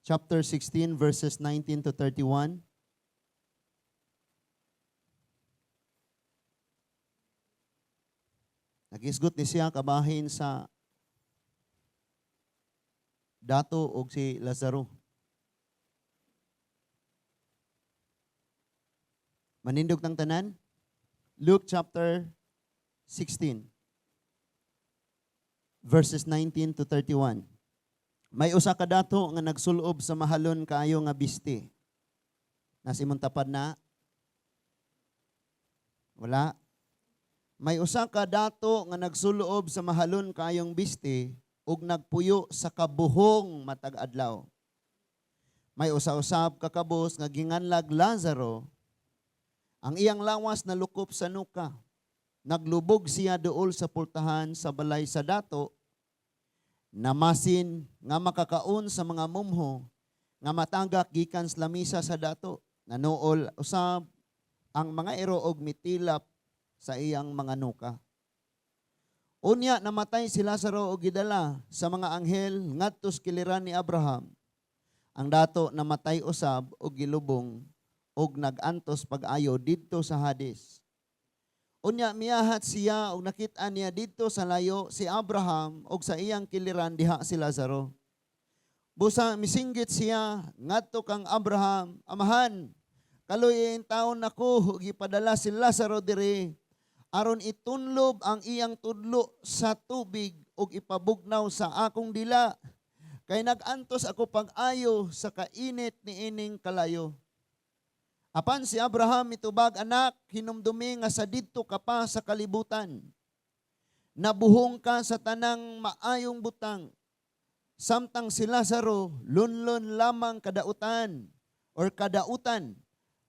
chapter 16 verses 19 to 31. Nagisgot ni siya kabahin sa dato og si Lazaro. Manindog tang tanan. Luke chapter 16 verses 19 to 31. May usa ka dato nga nagsulob sa mahalon kaayo nga bisti. Nasa imong tapad na? Wala. May usa ka dato nga nagsuloob sa mahalon kaayong bisti ug nagpuyo sa kabuhong matag adlaw. May usa-usab ka kabus nga ginganlag Lazaro. Ang iyang lawas nalukop sa nuka. Naglubog siya duol sa pultahan sa balay sa dato. Namasin nga makakaon sa mga mumho nga matagak gikan sa lamisa sa dato. Nanuol usab ang mga iro og mitilap sa iyang mga nuka. Unya namatay si Lazaro og gidala sa mga anghel ngadto sa kiliran ni Abraham. Ang dato namatay usab og gilubong og nag-antos pag-ayo didto sa Hades. Unya miyahat siya og nakit-an niya didto sa layo si Abraham og sa iyang kiliran diha si Lazaro. Busa misinggit siya ngadto kang Abraham, "Amahan, kaluoy taon nako gipadala si Lazaro diri aron itunlob ang iyang tudlo sa tubig ug ipabugnaw sa akong dila kay nag-antos ako pag-ayo sa kainit niining kalayo." Apan si Abraham mitubag, "Anak, hinumdumi nga sa didto ka pa sa kalibutan, nabuhong ka sa tanang maayong butang, samtang si Lazaro lunlon lamang kadautan or kadautan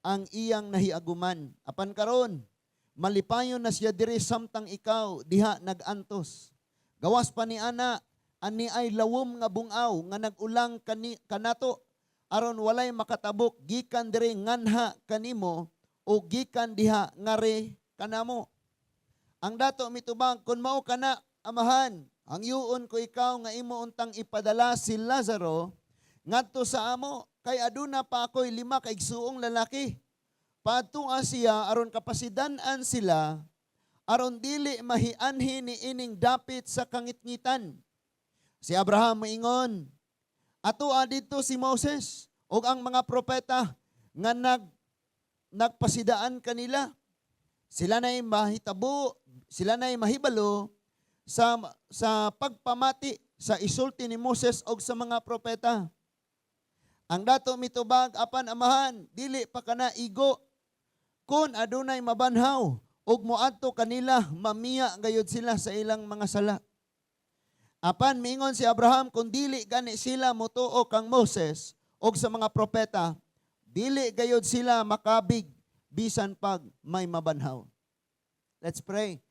ang iyang nahiaguman. Apan karon malipayon na siya diri samtang ikaw diha nag-antos. Gawas pa ni ana, ani ay lawom nga bungaw nga nag-ulang kani kanato aron walay makatabok gikan diri nganha kanimo o gikan diha ngari kanamo." Ang dato mitubag, "Kung mao kana, amahan, hangyoon ko ikaw nga imo untang ipadala si Lazaro ngadto sa amo kay aduna pa ako'y 5 ka igsuong lalaki. Paadtua siya aron kapasidan-an sila aron dili mahianhi ni ining dapit sa kangitngitan." Si Abraham moingon, "Atoa didto si Moses ug ang mga propeta nga nagpasidaan kanila. Sila na'y mahitabo, sila na'y mahibalo sa pagpamati sa isulti ni Moses og sa mga propeta." Ang dato mitubag, "Apan amahan, dili pa kana igo. Kun adunay mabanhaw ug moadto kanila, mamiya gayud sila sa ilang mga sala." Apan miingon si Abraham, "Kung dili gani sila motuo kang Moses og sa mga propeta, dili gayud sila makabig bisan pag may mabanhaw." Let's pray.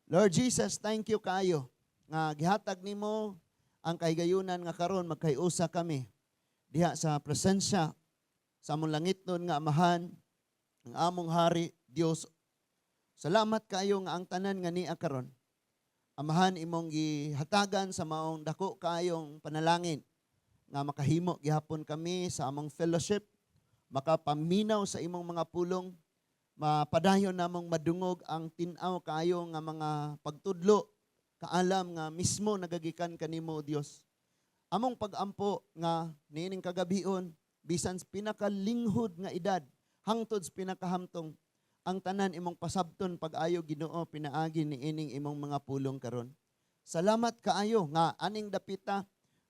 Lord Jesus, thank you kaayo nga gihatag nimo ang kahigayunan nga karon magkayusa kami diha sa presensya sa among langitnon nga Amahan, ang among Hari Dios. Salamat kaayo nga ang tanan nga niya karon, Amahan, imong gihatagan sa maong dako kaayong panalangin nga makahimo gihapon kami sa among fellowship, makapaminaw sa imong mga pulong, mapadayon namong madungog ang tin-aw kaayo nga mga pagtudlo, kaalam nga mismo nagagikan kanimo, Dios. Among pagampo nga niining kagabion, bisan sa pinakalinghod nga edad hangtod sa pinakahamtong, ang tanan imong pasabton pag-ayo, Ginoo, pinaagi niining imong mga pulong karon. Salamat kaayo nga aning dapita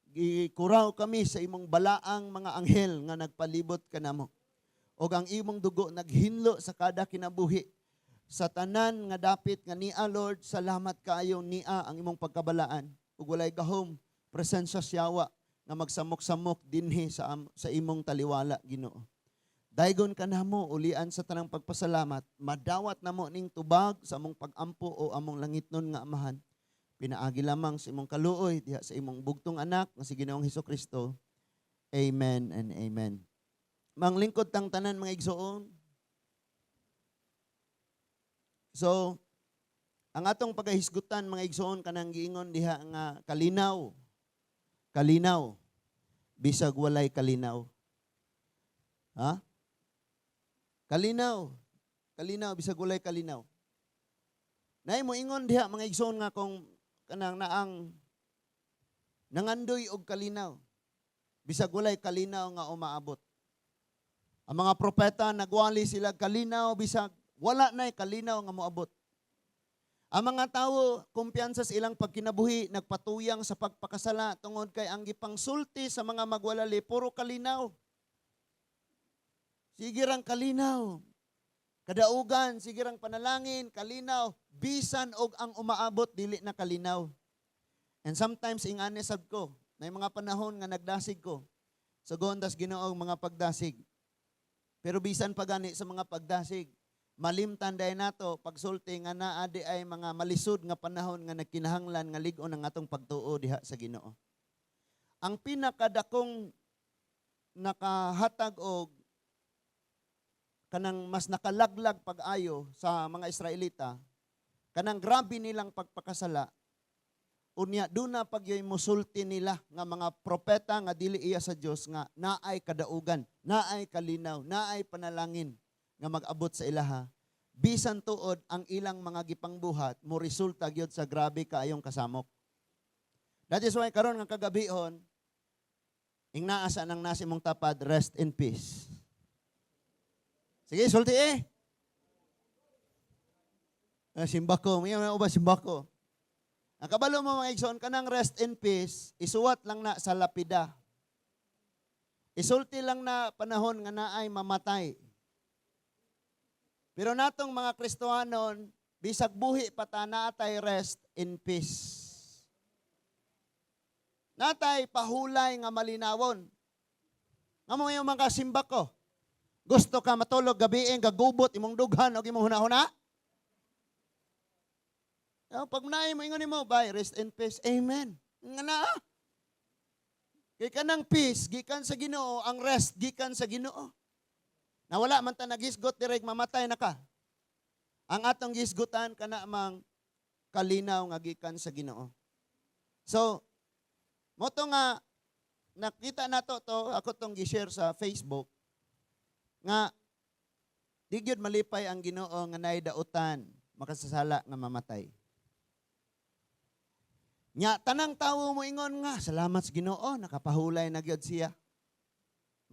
gikuraw kami sa imong balaang mga anghel nga nagpalibot kanamo. Og ang imong dugo naghinlo sa kada kinabuhi. Sa tanan nga dapit nga niya, Lord, salamat kaayo niya ang imong pagkabalaan. Ug walay gahom presensya siyawa nga magsamok-samok dinhi sa imong taliwala, Ginoo. Daygon ka namo, ulian sa tanang pagpasalamat, madawat namo ning tubag sa among pagampo o among langitnon nga Amahan. Pinaagi lamang sa imong kaluoy diha sa imong bugtong anak nga si Ginoong Hesukristo. Amen and amen. Manglingkod tang tanan, mga igsoon. So, ang atong pagahisgutan, mga igsoon, kanang giingon diha nga kalinaw. Kalinaw. Bisag walay kalinaw. Ha? Kalinaw. Kalinaw, bisag walay kalinaw. Naay mo ingon diha, mga igsoon, nga kung kanang naang nangandoy og kalinaw. Bisag walay kalinaw nga umaabot. Ang mga propeta, nagwali sila kalinaw bisag wala na'y kalinaw nga moabot. Ang mga tawo, kumpiyansa sa ilang pagkinabuhi, nagpatuyang sa pagpakasala tungod kay ang gipangsulti sa mga magwalali puro kalinaw. Sige rang kalinaw. Kadaugan, sige rang panalangin, kalinaw, bisan og ang umaabot dili na kalinaw. And sometimes ingani sab ko, may mga panahon nga nagdasig ko. Sugoon tas Ginoo ang mga pagdasig. Pero bisan pa gani sa mga pagdasig, malimtan dayon nato pagsulti nga naa diay mga malisod nga panahon nga nagkinahanglan nga lig-on ang atong pagtuo diha sa Ginoo. Ang pinakadakong nakahatag og kanang mas nakalaglag pag-ayo sa mga Israelita, kanang grabe nilang pagpakasala, unya duna pagyoy musulti nila nga mga propeta nga dili iya sa Dios nga naay kadaugan, naay kalinaw, naay panalangin nga mag-abot sa ilaha. Bisan tuod ang ilang mga gipangbuhat mo resulta gyud sa grabe kaayong kasamok. That is why karon nga kagabihon, ingnaa sa nang nasi mong tapad, "Rest in peace." Sige, sulti eh. Ah, simbako, may ba simbako? Ang kabalo mo, mga igsoon, kanang "rest in peace," isuwat lang na sa lapida. Isulti lang na panahon nga naay mamatay. Pero natong mga Kristohanon, bisag buhi pa ta, naatay rest in peace. Natay pahulay nga malinawon. Nga mo yung mga simbako. Gusto ka matulog gabi gagubot imong dughan og imong hunahuna? No, pag naay mo ingon nimo, "Bye, rest in peace." Amen. Nga na. Kay kanang peace gikan sa Ginoo, ang rest gikan sa Ginoo. Na wala man ta nagisgot direk mamatay na ka. Ang atong gisgutan kana mang kalinaw nga gikan sa Ginoo. So, mao to nga nakita nato to, ako tong gi-share sa Facebook nga di gyud malipay ang Ginoo nga naay dautan makasasala nga mamatay. Nya tanang tawo mo ingon nga salamat sa Ginoo, nakapahulay na gyud siya.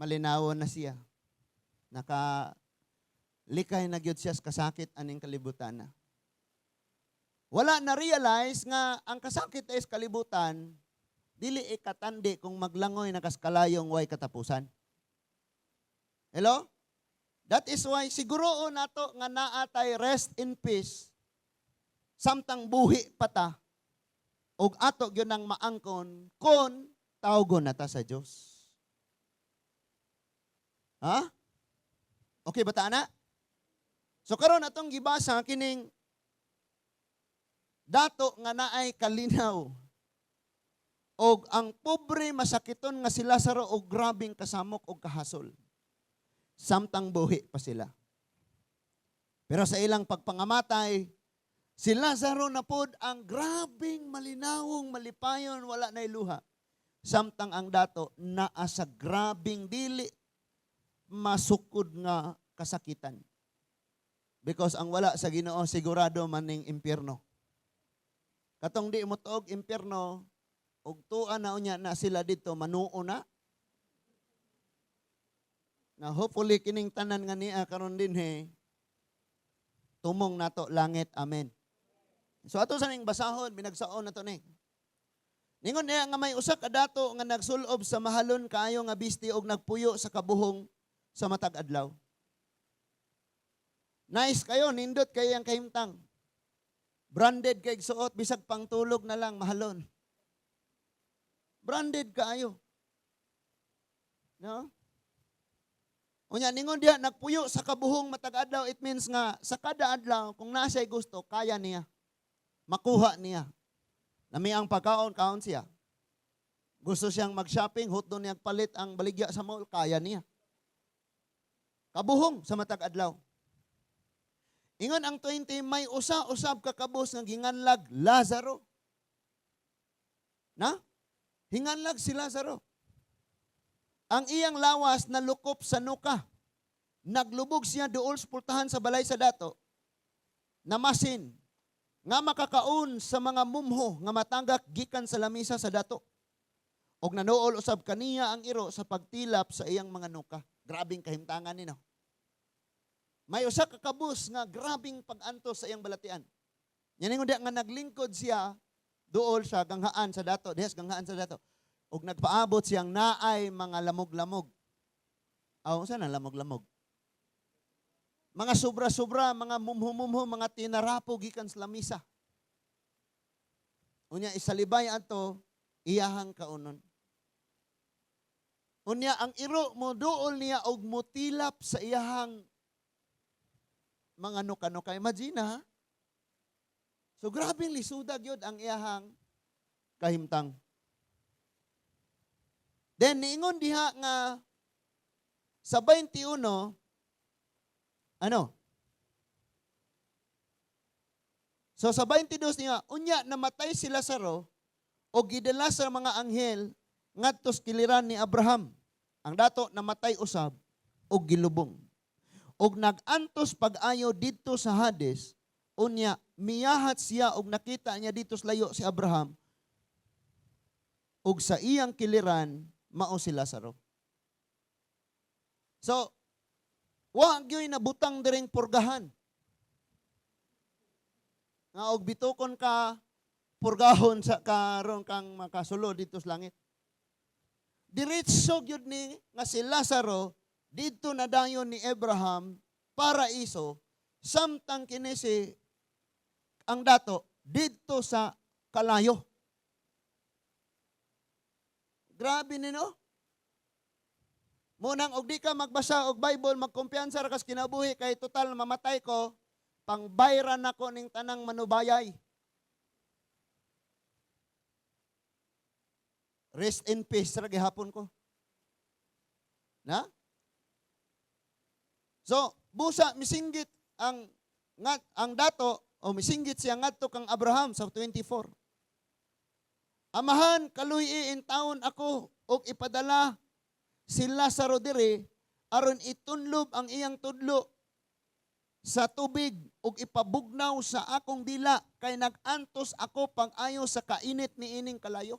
Malinawon na siya. Naka likay na gyud siya sa kasakit aning kalibutan na. Wala na realize nga ang kasakit ay sa kalibutan dili ikatandi kung maglangoy na kas kalayong way katapusan. Hello? That is why siguro nato nga naa tay rest in peace samtang buhi pa ta ug ato gyud nang maangkon kon tawgon na ta sa Dios. Ha? Okay ba ta, ana? So karon atong gibasa kining dato nga naay kalinaw og ang pobre masakiton nga si Lazaro og grabeng kasamok og kahasol samtang buhi pa sila. Pero sa ilang pagpangamatay, si Lazaro na pod ang grabeng malinawong malipayon, wala na luha. Samtang ang dato naa sa grabeng dili masukod nga kasakitan. Because ang wala sa Ginoo, sigurado maning impyerno. Katong di mo tuog impyerno, ug tua na unya na sila dito, manuo na. Na hopefully kining tanan nga niya karon dinhi tumong nato langit. Amen. So ato sa ning basahon, binagsaon nato ni. Ningon niya nga may usa ka dato nga nagsulob sa mahalon kaayo nga bisti og nagpuyo sa kabuhong sa matag adlaw. Nice kayo, nindot kay ang kahimtang. Branded kay suot, bisag pangtulog na lang mahalon. Branded kaayo. No? Unya ningon diha nagpuyo sa kabuhong matag adlaw, it means nga sa kada adlaw kung naa siya'y gusto, kaya niya. Makuha niya. Lami ang pagkaon, kaon siya. Gusto siyang mag-shopping, hutdo niya palit ang baligya sa mall, kaya niya. Kabuhong sa matag adlaw. Ingon ang 20, may usa usab ka kabus nga ginganlag Lazaro. Na? Hinganlag si Lazaro. Ang iyang lawas nalukop sa nuka. Naglubog siya duol sa pultahan sa balay sa dato. Namasin nga makakaon sa mga mumho nga matagak gikan sa lamisa sa dato. Og nanuol usab kaniya ang iro sa pagtilap sa iyang mga nuka. Grabing kahimtangan ni, no. May usa ka kabus nga grabing pag-antos sa iyang balatian. Yan ingon nga naglingkod siya duol sa ganghaan sa dato, dihas ganghaan sa dato. Og nagpaabot siyang naay mga lamog-lamog. Aw, unsa na lamog-lamog? Mga sobra-sobra, mga mumhu-mumhu, mga tinarapo gikan sa lamisa. Unya isalibay ato iyahang kaunon. Unya ang iro mo duol niya og mutilap sa iyahang mga nuka-nuka. Imagine, ha? So grabing lisuda gyud ang iyahang kahimtang. Then niingon diha nga sa 21, ano? So sa 22 niya, unya namatay si Lazaro o gidala sa mga anghel ngadto sa kiliran ni Abraham. Ang dato namatay usab og gilubong. Og nag-antos pag-ayo didto sa Hades, unya miyahat siya og nakita niya dito sa layo si Abraham og sa iyang kiliran mao si Lazaro. So, wa gyoy nabutang diring purgahan. Nga og bitukon ka, purgahon sa karon kang makasulod dito sa langit. Diretso gyud ni nga si Lazaro didto na dayon ni Abraham paraiso, samtang kini si ang dato didto sa kalayo. Grabe ni, no? Munang og di ka magbasa og Bible, magkumpiyansa ra kas kinabuhi kay total mamatay ko, pangbayran nako ning tanang manubayay. Rest in peace ra gihapon ko. Na? So, busa misinggit ang dato o misinggit siya ngadto kang Abraham sa 24. "Amahan, kaluy in taon ako og ipadala si Lazaro diri aron itunlob ang iyang tudlo sa tubig ug ipabugnaw sa akong dila kay nag-antos ako pang-ayo sa kainit ni ining kalayo."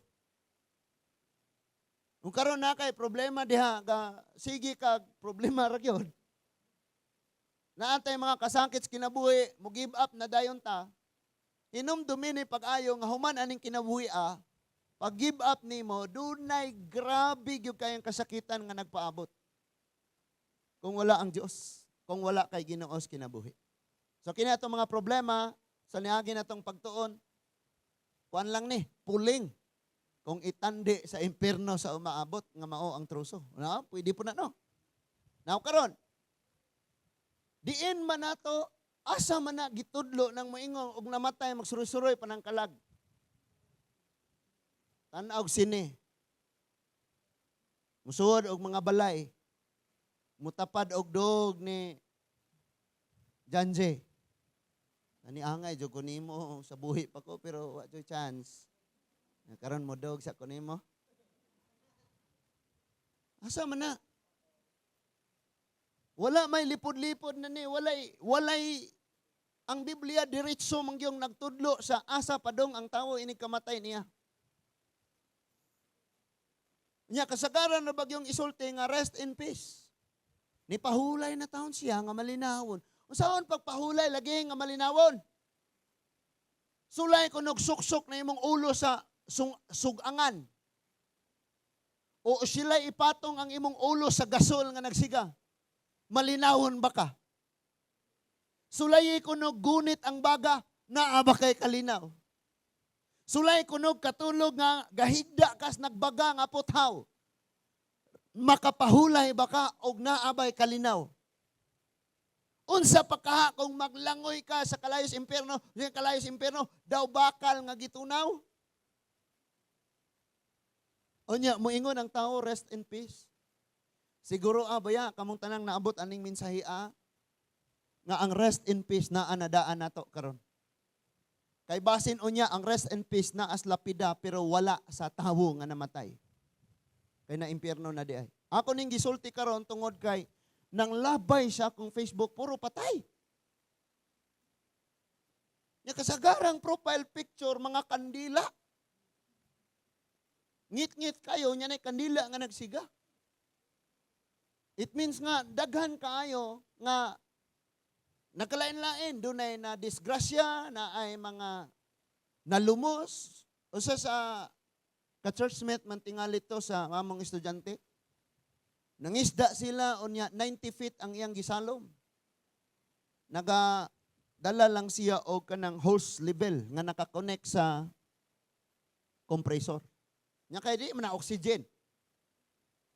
Kung karon na kay problema diha ga sige kag problema ra gyud. Naantay mga kasakit sa kinabuhi, mo give up na dayon ta. Hinumdumi ni pag-ayo nga human aning kinabuhi pag give up nimo, dunay grabe gyud kayong kasakitan nga nagpaabot. Kung wala ang Dios, kung wala kay Ginoo sa kinabuhi. So kini atong mga problema sa niagi natong pagtuon, kuan lang ni, puling. Kung itandi sa impierno sa umaabot nga mao ang truso. No? Pwede po na, no. Now karon, diin man nato, asa man na gitudlo ng moingong og namatay magsuroy-suroy pa ng kalag? Tan-aw sine. Musuod og mga balay. Mutapad og dog ni Janje. Ani angay jud ko nimo sa buhi pa ko pero wa joy chance. Karon mo dog sa ko nimo. Asa man na? Wala may lipod-lipod na ni, walay ang Biblia diretso mangyong nagtudlo sa asa padong ang tawo ini kamatay niya. Nya kasagaran na bagyong isulti nga rest in peace. Ni pahulay na taon siya nga malinawon. Unsaon pagpahulay lagi nga malinawon? Sulay ko nagsuksok na imong ulo sa sugangan. O sila ipatong ang imong ulo sa gasol nga nagsiga. Malinawon ba ka? Sulay ko gunit ang baga, naa ba kay kalinaw? Sulay kunog katulog nga gahigda kas nagbaga nga puthaw. Makapahulay ba ka og naa bay kalinaw? Unsa pa kaha kung maglangoy ka sa kalayos impierno, daw bakal nga gitunaw? Unya, moingon ang tao, "Rest in peace." Siguro baya, kamong tanang naabot aning mensahe nga ang rest in peace naa nadaan nato karon. Kay basin unya ang rest in peace na as lapida pero wala sa tawo nga namatay. Kay na impyerno na di ay. Ako ning gisulti karon tungod kay nang labay sa akong Facebook, puro patay. Nya kasagarang profile picture, mga kandila. Ngit-ngit kayo nya nay kandila nga nagsiga. It means nga daghan kaayo nga nagkalain-lain, dunay na disgrasya, na ay mga nalumos. Usa sa ka-churchmate man tingali to sa among estudyante. Nangisda sila unya 90 feet ang iyang gisalom. Naga dala lang siya og kanang hose level nga naka-connect sa compressor. Nya kay di man na oxygen.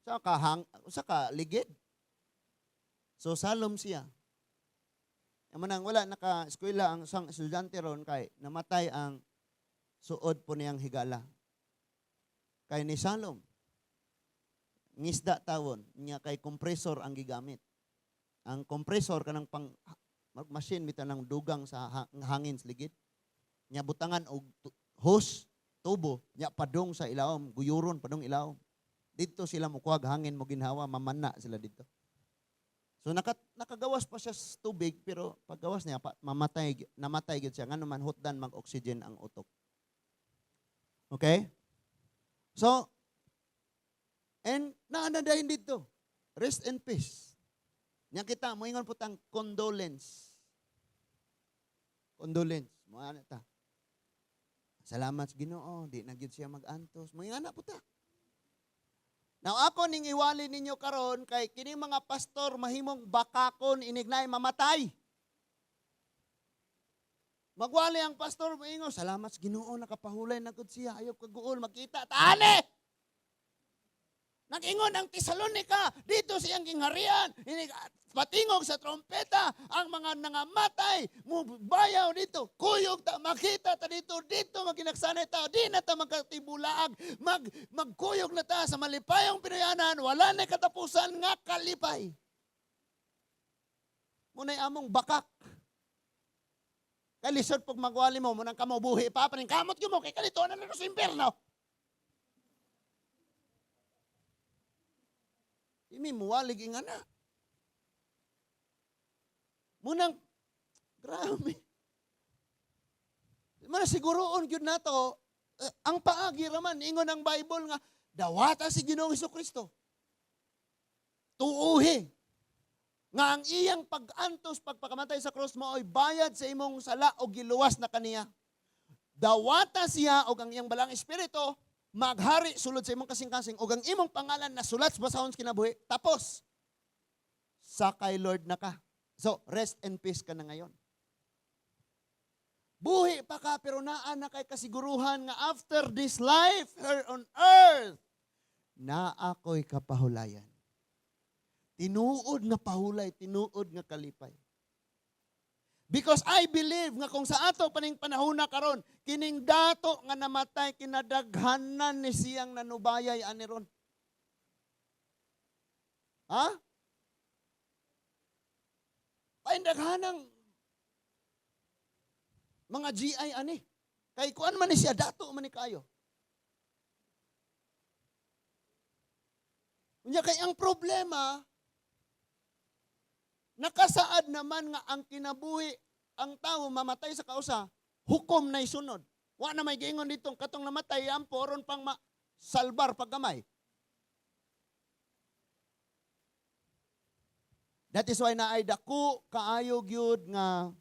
Sa ka hang sa ka ligid. So salom siya. Amo nang wala naka eskwela ang isang estudyante ron kay namatay ang suod po niyang higala. Kay ni salom. Ngisda tawon nya kay compressor ang gigamit. Ang compressor kanang pang machine bitaw ng dugang sa hangin sa ligid. Nya butangan og hose, tubo, nya padung sa ilawom, guyuron padung ilawom. Didto sila mukuhag hangin, mo ginhawa, mamana sila didto. So nakagawas pa siya sa tubig, pero paggawas niya pa, mamatay, namatay gyud siya, ngano man hutdan mag-oxygen ang utok. Okay? So and naa na dayon didto. Rest in peace. Nya kita moingon po tang condolence. Condolence. Mo ana ta. Salamat sa Ginoo, di na gyud siya mag-antos. Moingon na po ta. Now ako ning iwali ninyo karon kay kini mga pastor mahimong bakakon inignay mamatay. Magwali ang pastor, moingon, "Salamat sa Ginoo, nakapahulay na gud siya, ayaw kaguol makita taane." Nag-ingon ang Tesalonica, dito siyang gingharian, patingog sa trompeta, ang mga nangamatay, mubayaw dito, kuyog ta, makita ta dito, dito maginagsanay ta, di na ta magkatibulaag, magkuyog na ta sa malipayong Pinoyanan, wala na katapusan nga kalipay. Muna'y among bakak. Kay lisod pag magwali mo, munang kamo buhi pa, paning kamot yun mo, kay kanito na lang sa impierno. Imi muwalig nga na. Munang, grabe. Muna siguroon gyud nato, ang paagi raman, ingon ang Bible nga, dawata si Ginoong Kristo. Tuuhi. Nga ang iyang pag-antos, pagpakamatay sa krus mo, ay bayad sa imong sala o giluwas na kaniya. Dawata siya og ang iyang balang espiritu, maghari sulod sa imong kasing-kasing og ang imong pangalan na sulat sa basahon sa kinabuhi. Tapos, sa kay Lord na ka. So, rest in peace ka na ngayon. Buhi pa ka, pero naa na kay kasiguruhan nga after this life here on earth, naa ko'y kapahulayan. Tinuod nga pahulay, tinuod nga kalipay. Because I believe nga kung sa ato paning panahon na karon, kining dato nga namatay, kinadaghanan ni siyang nanubayay ani ron. Ha? Paindaghanang mga GI ani. Kay kuan man ni siya, dato man ni kayo. Unya kay ang problema, nakasaad naman nga ang kinabuhi, ang tao mamatay sa kausa, hukom na isunod. Wa na may giingon ditong katong namatay, ampo aron pang salbar paggamay. That is why naay dako kaayo gyud nga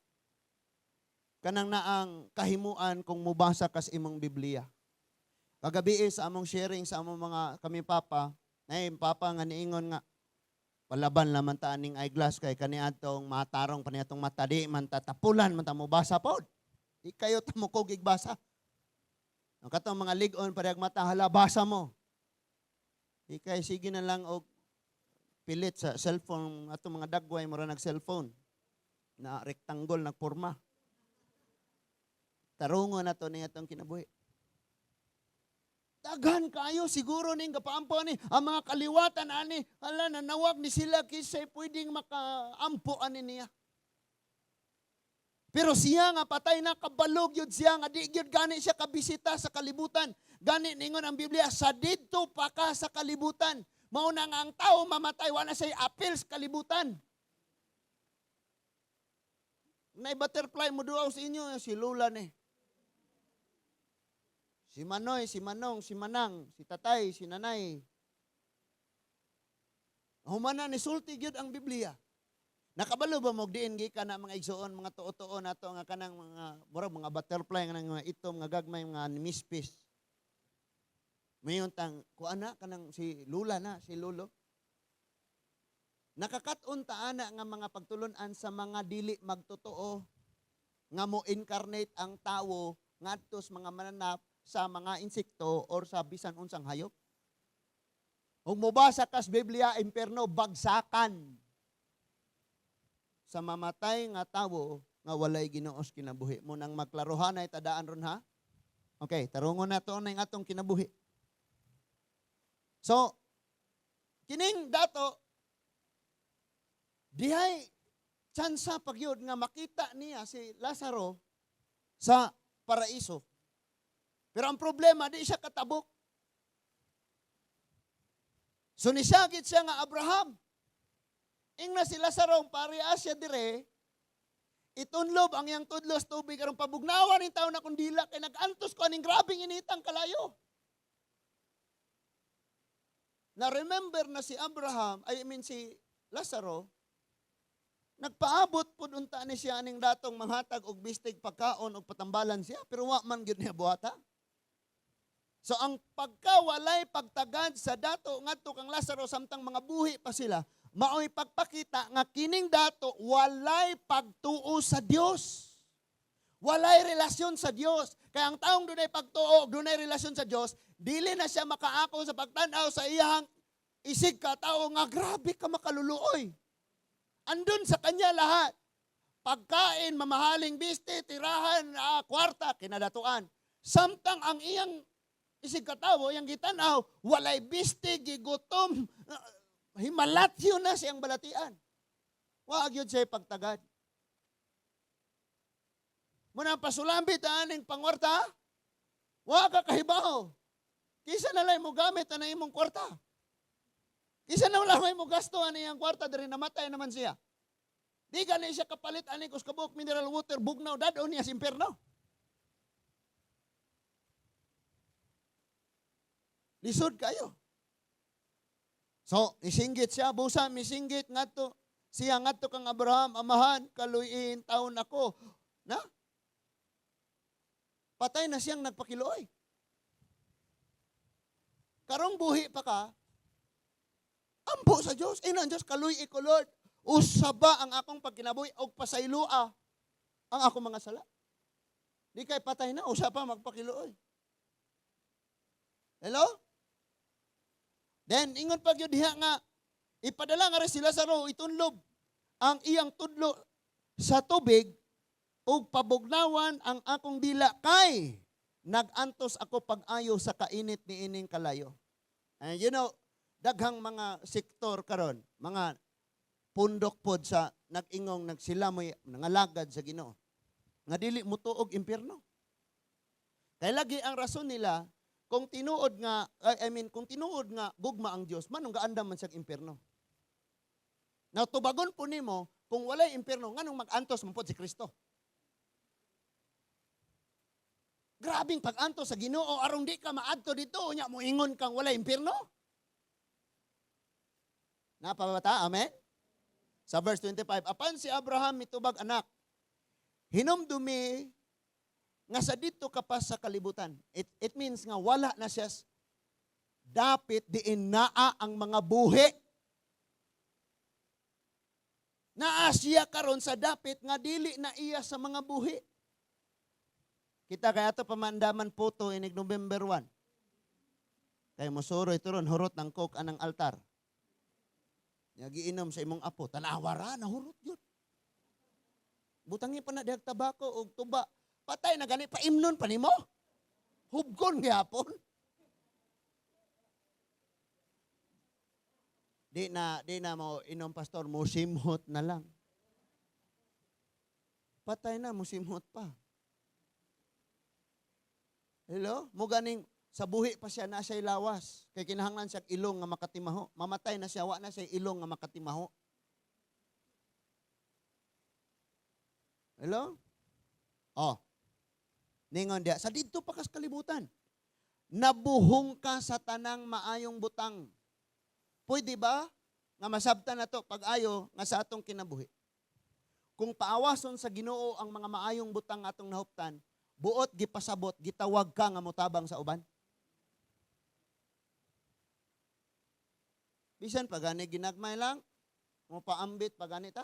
kanang naang kahimuan kung mubasa kas imong Biblia. Kagabi sa among sharing sa among mga kami papa, nay papa nga niingon nga palaban laman ta aning eyeglass kay kaniadtong matarong kaniadtong mata, di man ta tapulan man ta mobasa pod. Di kayo ta mukog basa. Ang katong mga lig-on parehag mata, hala basa mo. Di kay sige na lang og pilit sa cellphone atong mga dagway mura nag cellphone na rectangle nagporma. Tarungo na to niya atong kinabuhi. Daghan kayo siguro ning gapaampo ani ang mga kaliwatan ani, hala nanawag ni sila kisay pwedeng makaampo ani niya. Pero siya nga patay na, kabalog yun siya nga di gyud gani siya kabisita sa kalibutan. Gani ningon ang Biblia, sa didto pa ka sa kalibutan, Mao na nga ang tao mamatay, wala siya'y apil sa kalibutan. Nay butterfly mo duaw sa inyo, si Lula ni. Si Manoy, si Manong, si Manang, si Tatay, si Nanay. Humana ni sulti gyud ang Biblia. Nakabalo ba mo diin gikan na mga igsuon, mga tuo-tuo nato nga kanang mga murag mga butterfly nga mga itom nga gagmay mga mispis. Mayon tang kuan na kanang si Lula na, si Lolo. Nakakat-on ta ana nga mga pagtulun-an sa mga dili magtotoo nga mo incarnate ang tawo ngadto sa mga mananap sa mga insekto or sa bisan unsang hayop. Kung mobasa kas Biblia, imperno bagsakan sa mamatay nga tawo nga walay Ginoo sa kinabuhi mo nang maklarohan ay tadaan ron, ha. Okay, tarungon na to na yung atong kinabuhi. So, kining dato dihay tsansa pagyud nga makita niya si Lazaro sa paraiso. Pero ang problema, di siya katabok. So nisagit siya nga, "Abraham, ingna si Lazaro paria siya dire, itunlob ang iyang tudlo sa tubig aron pabugnawan ning taon akong dila kay nag-antos ko aning grabeng initang kalayo." Na remember na si Abraham, I mean si Lazaro, nagpaabot pud unta ni siya aning datong manghatag og bistig pagkaon og patambalan siya, pero wa man gyud niya buhata. So ang pagkawalay pagtagad sa dato ngadto kang Lazaro samtang mga buhi pa sila, maoy pagpakita nga kining dato walay pagtuo sa Dios. Walay relasyon sa Dios. Kaya ang taong dunay pagtuo, dunay relasyon sa Dios, dili na siya makaako sa pagtan-aw sa iyang isig ka tao nga grabe ka makaluluoy. Andun sa kanya lahat. Pagkain, mamahaling biste, tirahan, kwarta, kinadatuan. Samtang ang iyang isig katawo, iyang gitanaw, walay biste, gigutom, himalatyo na siyang balatian. Wa gyud siya pagtagad. Muna pasulambit aning pangwarta, wa ka kahibaw. Kisa na lang mo gamit ana imong kwarta. Kisa na lang mo gasto ani iyang kwarta diri namatay naman siya. Di gani siya kapalit ani kus kabuk mineral water bugnaw dad-on niya sa impierno. Lisod kayo. So, isinggit siya, busa misinggit ngadto siya ngadto kang Abraham, "Amahan, kaluyin taon ako." Na? Patay na siyang nagpakiluoy. Karong buhi pa ka, ampo sa Diyos. Ina ang Diyos, kaluy ko, Lord. Usaba ang akong pagkinabuhi og pasaylua ang akong mga sala. Di kay patay na, usa pa magpakiluoy. Hello? Then, ingon pa gyud diha nga, ipadala nga rin si Lazaro, itunlob ang iyang tudlo sa tubig ug pabugnawan ang akong dila kay nag-antos ako pag-ayo sa kainit ni ining kalayo. And daghang mga sektor karon, mga pundok pod sa nag-ingong nagsila mo'y nangalagad sa Ginoo nga dili mutuog impierno. Kay lagi ang rason nila, kung tinuod nga I mean kung tinuod nga gugma ang Dios, manong gaandam man siyang impierno? Now tubagon po nimo, kung walay impierno, nganong mag-antos man pod si Kristo? Grabing pag-antos sa Ginoo aron di ka maadto dito, unya moingon kang walay impierno? Napabata, amen? Sa verse 25, apan si Abraham mitubag, "Anak, hinumdumi nga sa dito ka pa sa kalibutan." It means nga wala na siya dapit diin naa ang mga buhi. Naa siya karon sa dapit nga dili na iya sa mga buhi. Kita kaya ato pamandaman po inig November 1. Kay mosuro ito ron, hurot ng coke anang altar. Nagiinom sa imong apo, tanawa ra, nahurot yun. Butangi pa na dihag tabako og tuba. Patay na gani, paimnon pa nimo. Hubgon gyapon. Di na mo inom, pastor, mo simhot na lang. Patay na, mo simhot pa. Hello? Mo ganing Sa buhi pa siya na siya lawas. Kay kinahanglan siya ilong nga makatimaho. Mamatay na siya, wa na siya ilong nga makatimaho. Hello? Oh. Ningon diya, sa didto pa kas kalibutan. Nabuhong ka sa tanang maayong butang. Pwede ba nga masabtan na to pag-ayo nga sa atong kinabuhi? Kung paawason sa Ginoo ang mga maayong butang atong nahuptan, buot gipasabot, gitawag ka nga motabang sa uban? Bisan pa gani ginagmay lang, mo paambit pa gani ta.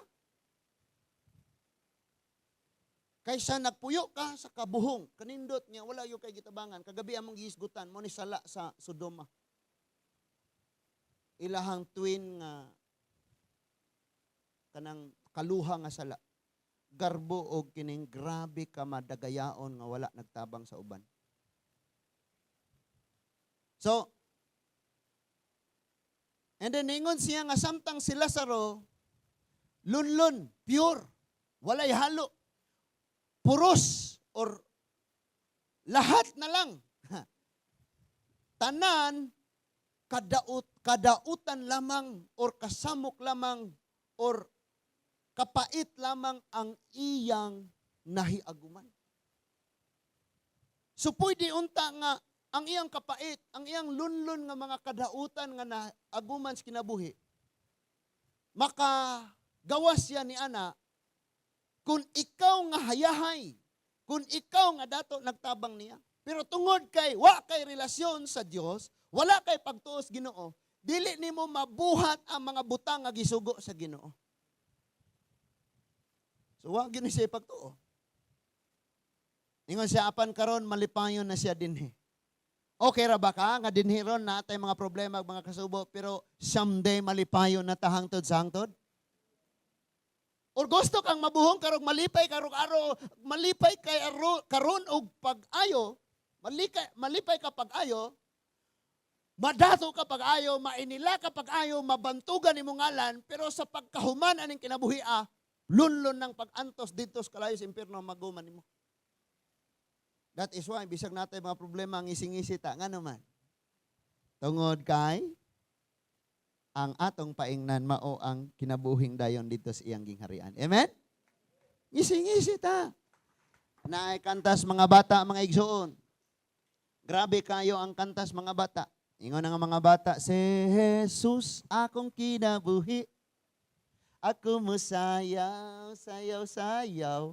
Kaysa nagpuyo ka sa kabuhong, kanindot niya, wala yung kay gitabangan. Kagabi among gihisgutan, mo ni sala sa Sodoma. Ilahang twin nga kanang kaluha nga sala. Garbo og kining grabe ka madagayaon nga wala nagtabang sa uban. So, and then ningon siya nga samtang si Lazaro, lunlun, pure, walay halo, puros, or lahat na lang. Tanan, kadautan lamang, or kasamok lamang, or kapait lamang ang iyang nahiaguman. So pwede unta nga ang iyang kapait, ang iyang lunlun nga mga kadautan nga naaguman sa kinabuhi, makagawas siya ni ana, kung ikaw nga hayahay, kung ikaw nga dato nagtabang niya. Pero tungod kay wa kay relasyon sa Dios, wala kay pagtuos Ginoo, dili nimo mabuhat ang mga butang nga gisugo sa Ginoo. So wa gyud ni siya pagtuo. Ingon siya, apan karon malipayon na siya dinhi. Okay ra ba ka nga dinhi ron natay mga problema mga kasubo, pero someday malipayon na ta hangtod sa hangtod? Or gusto kang mabuhong karong malipay karong araw, malipay kay aro, karon og pag-ayo, malipay ka pag-ayo, madato ka pag-ayo, mainila ka pag-ayo, mabantugan imong ngalan, pero sa pagkahuman aning kinabuhi, lunlon ng pag-antos didto sa kalayo sa impierno maguman nimo. That is why bisag natay mga problema ang ngising-ngisi ta, ngano man? Tungod kay ang atong paingnan mao ang kinabuhing dayon dito sa iyang gingharian. Amen? Ngising-ngisi ta. Naay kantas mga bata, mga igsoon. Grabe kayo ang kantas mga bata. Ingon nga mga bata, si Jesus akong kinabuhi. Ako musayaw, sayaw, sayaw.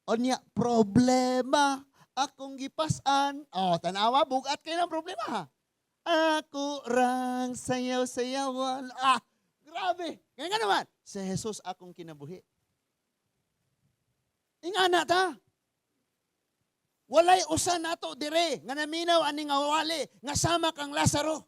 Onya, problema akong gipasan. Oh, tanawa, bugat kayo ng problema ha. Ako rang sayaw-sayawan. Ah, grabe. Ngayon nga naman, si Jesus akong kinabuhi. Ingana ta. Walay usa nato dire nga naminaw ani nga wali nga sama kang Lazaro.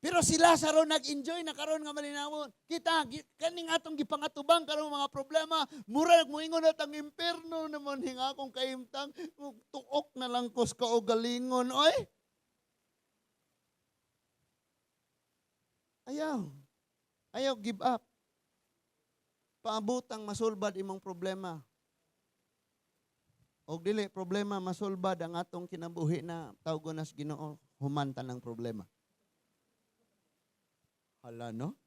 Pero si Lazaro nag-enjoy na karon nga malinawon. Kita kaning atong gipangatubang karon mga problema, mura moingon na tang impierno naman hinga akong kahimtang, tuok na lang kos kaugalingon oy. Ayaw. Ayaw give up. Paabotang masulbad imong problema. Og dili problema masulbad ang atong kinabuhi na tawgon nas Ginoo human tanang problema. Hala, no?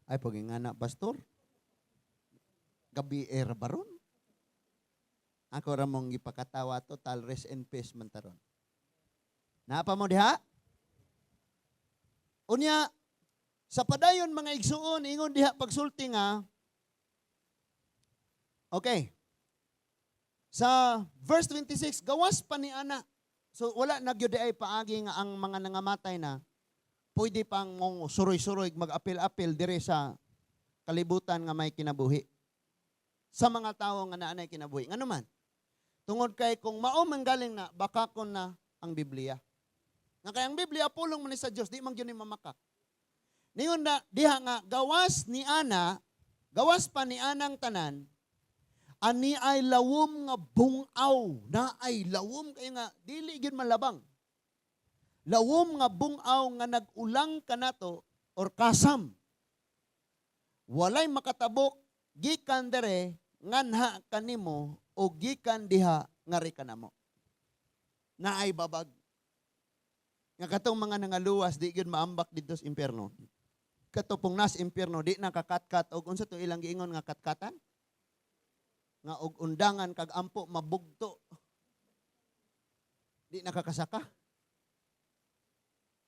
Ay, pag-ingana, pastor. Gabi era baron. Ako ra mong gipakatawa total rest in peace man taron. Naa pa mo diha? Unya, sa padayon mga igsuon, ingon diha pagsulti nga, okay. Sa verse 26, gawas pa ni ana. So wala na gyud ay paagi nga ang mga nangamatay na pwede pang mong suroy-suroy mag-apil-apil dire sa kalibutan nga may kinabuhi. Sa mga tawo nga naanay kinabuhi. Ngano man? Tungod kay kung mao man galing na, baka kon na ang Biblia. Nga kay ang Biblia pulong man ni sa Dios, di man gyud ni mamakak. Ningon na diha nga gawas ni ana, gawas pa ni anang tanan, ani ay lawom nga bungaw, na ay lawom kay nga dili gyud malabang. Lawom nga bungaw nga nag-ulang kanato or kasam. Walay makatabok gikan dere nganha kanimo o gikan diha ngari kanamo. Naay babag. Nga katong mga nangaluwas, di gyud maambak didto sa impyerno. Kato pong nas impyerno, di na kakatkat og unsa to ilang giingon nga katkatan? Nga og undangan kag ampo mabugto. Di nakakasaka.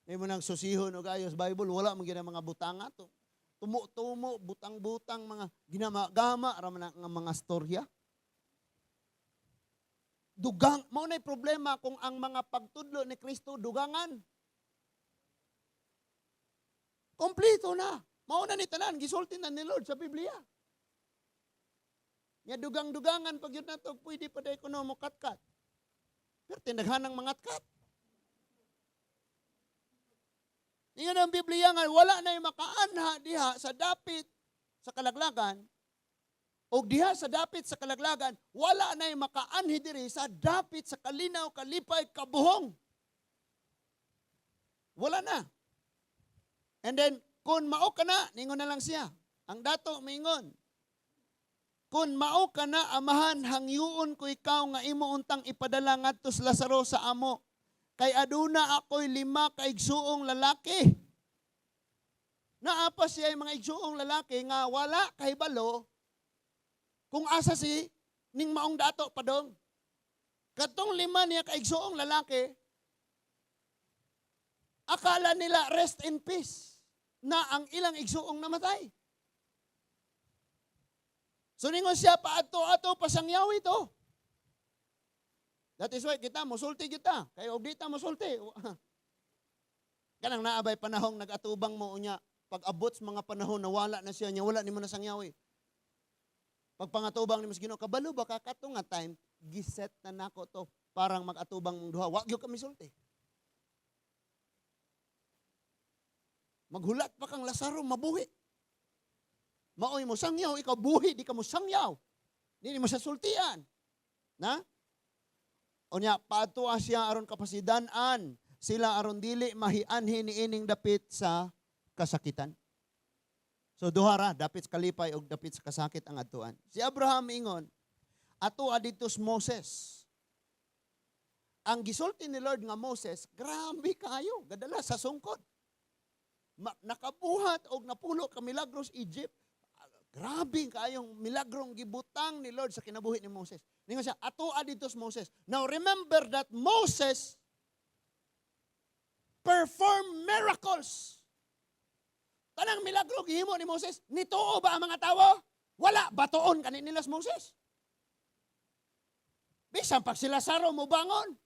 Di mo nang susihon og ayos Bible, wala man gyud ang mga butanga to. Tumo-tumo, butang-butang, mga ginama-gama ra man nga mga storya. Dugang, mao na'y problema kung ang mga pagtudlo ni Kristo dugangan. Kompleto na. Mao na ni tanan, gisulti na ni Lord sa Biblia. Nya dugang-dugangan pag yun nato, pwede pa dahil kuno mo katkat. Pero tinaghanang mga kat. Ingon ang Biblia nga wala na yung makaanha diha sa dapit sa kalaglagan o diha sa dapit sa kalaglagan, wala na yung makaanhi diri sa dapit sa kalinaw, kalipay, kabuhong. Wala na. And then, kung mao ka na, ningon na lang siya. Ang dato, mingon. Kung mao ka na, Amahan, hangyuon ko ikaw nga imo untang ipadala ngadto sa Lazaro sa amo. Kay aduna ako'y 5 ka igsuong lalaki. Naa pa siya mga igsuong lalaki nga wala kahibalo kung asa si ning maong dato padong. Katong 5 niya ka igsuong lalaki, akala nila rest in peace na ang ilang igsuong namatay. So ningon siya, paadto-ato pasangyaw ito. That is why kita musulti kita. Kay og di ta musulti. Kanang naabay panahong nag-atubang mo unya, pag-abot sa mga panahon na wala na siya niya, wala nimo nasangyaw eh. Pagpangatubang nimo sa Ginoo, kabalo ba ka kato nga time, giset na nako to parang mag-atubang mong duha, wa gyud kami sulti. Maghulat pa kang Lazaro mabuhi. Maoy mo sangyaw, ikaw buhi, di ka mo sangyaw. Di mo sa sultian. Na? Unya, paadtoa siya aron kapasidan-an sila aron dili mahianhi niining dapit sa kasakitan. So duha ra, dapit sa kalipay og dapit sa kasakit ang adtuan. Si Abraham ingon, atoa didto si Moses. Ang gisulti ni Lord nga Moses, grabe kayo, gadala sa sungkod. Nakabuhat og napulo ka milagros Egypt. Grabe kayong milagrong gibutang ni Lord sa kinabuhi ni Moses. Ningon siya, atoa didto si Moses. Now remember that Moses performed miracles. Tanang milagro gihimo ni Moses, nituo ba ang mga tawo? Wala, batuon kani nila si Moses. Bisan pag sila Lazaro mobangon.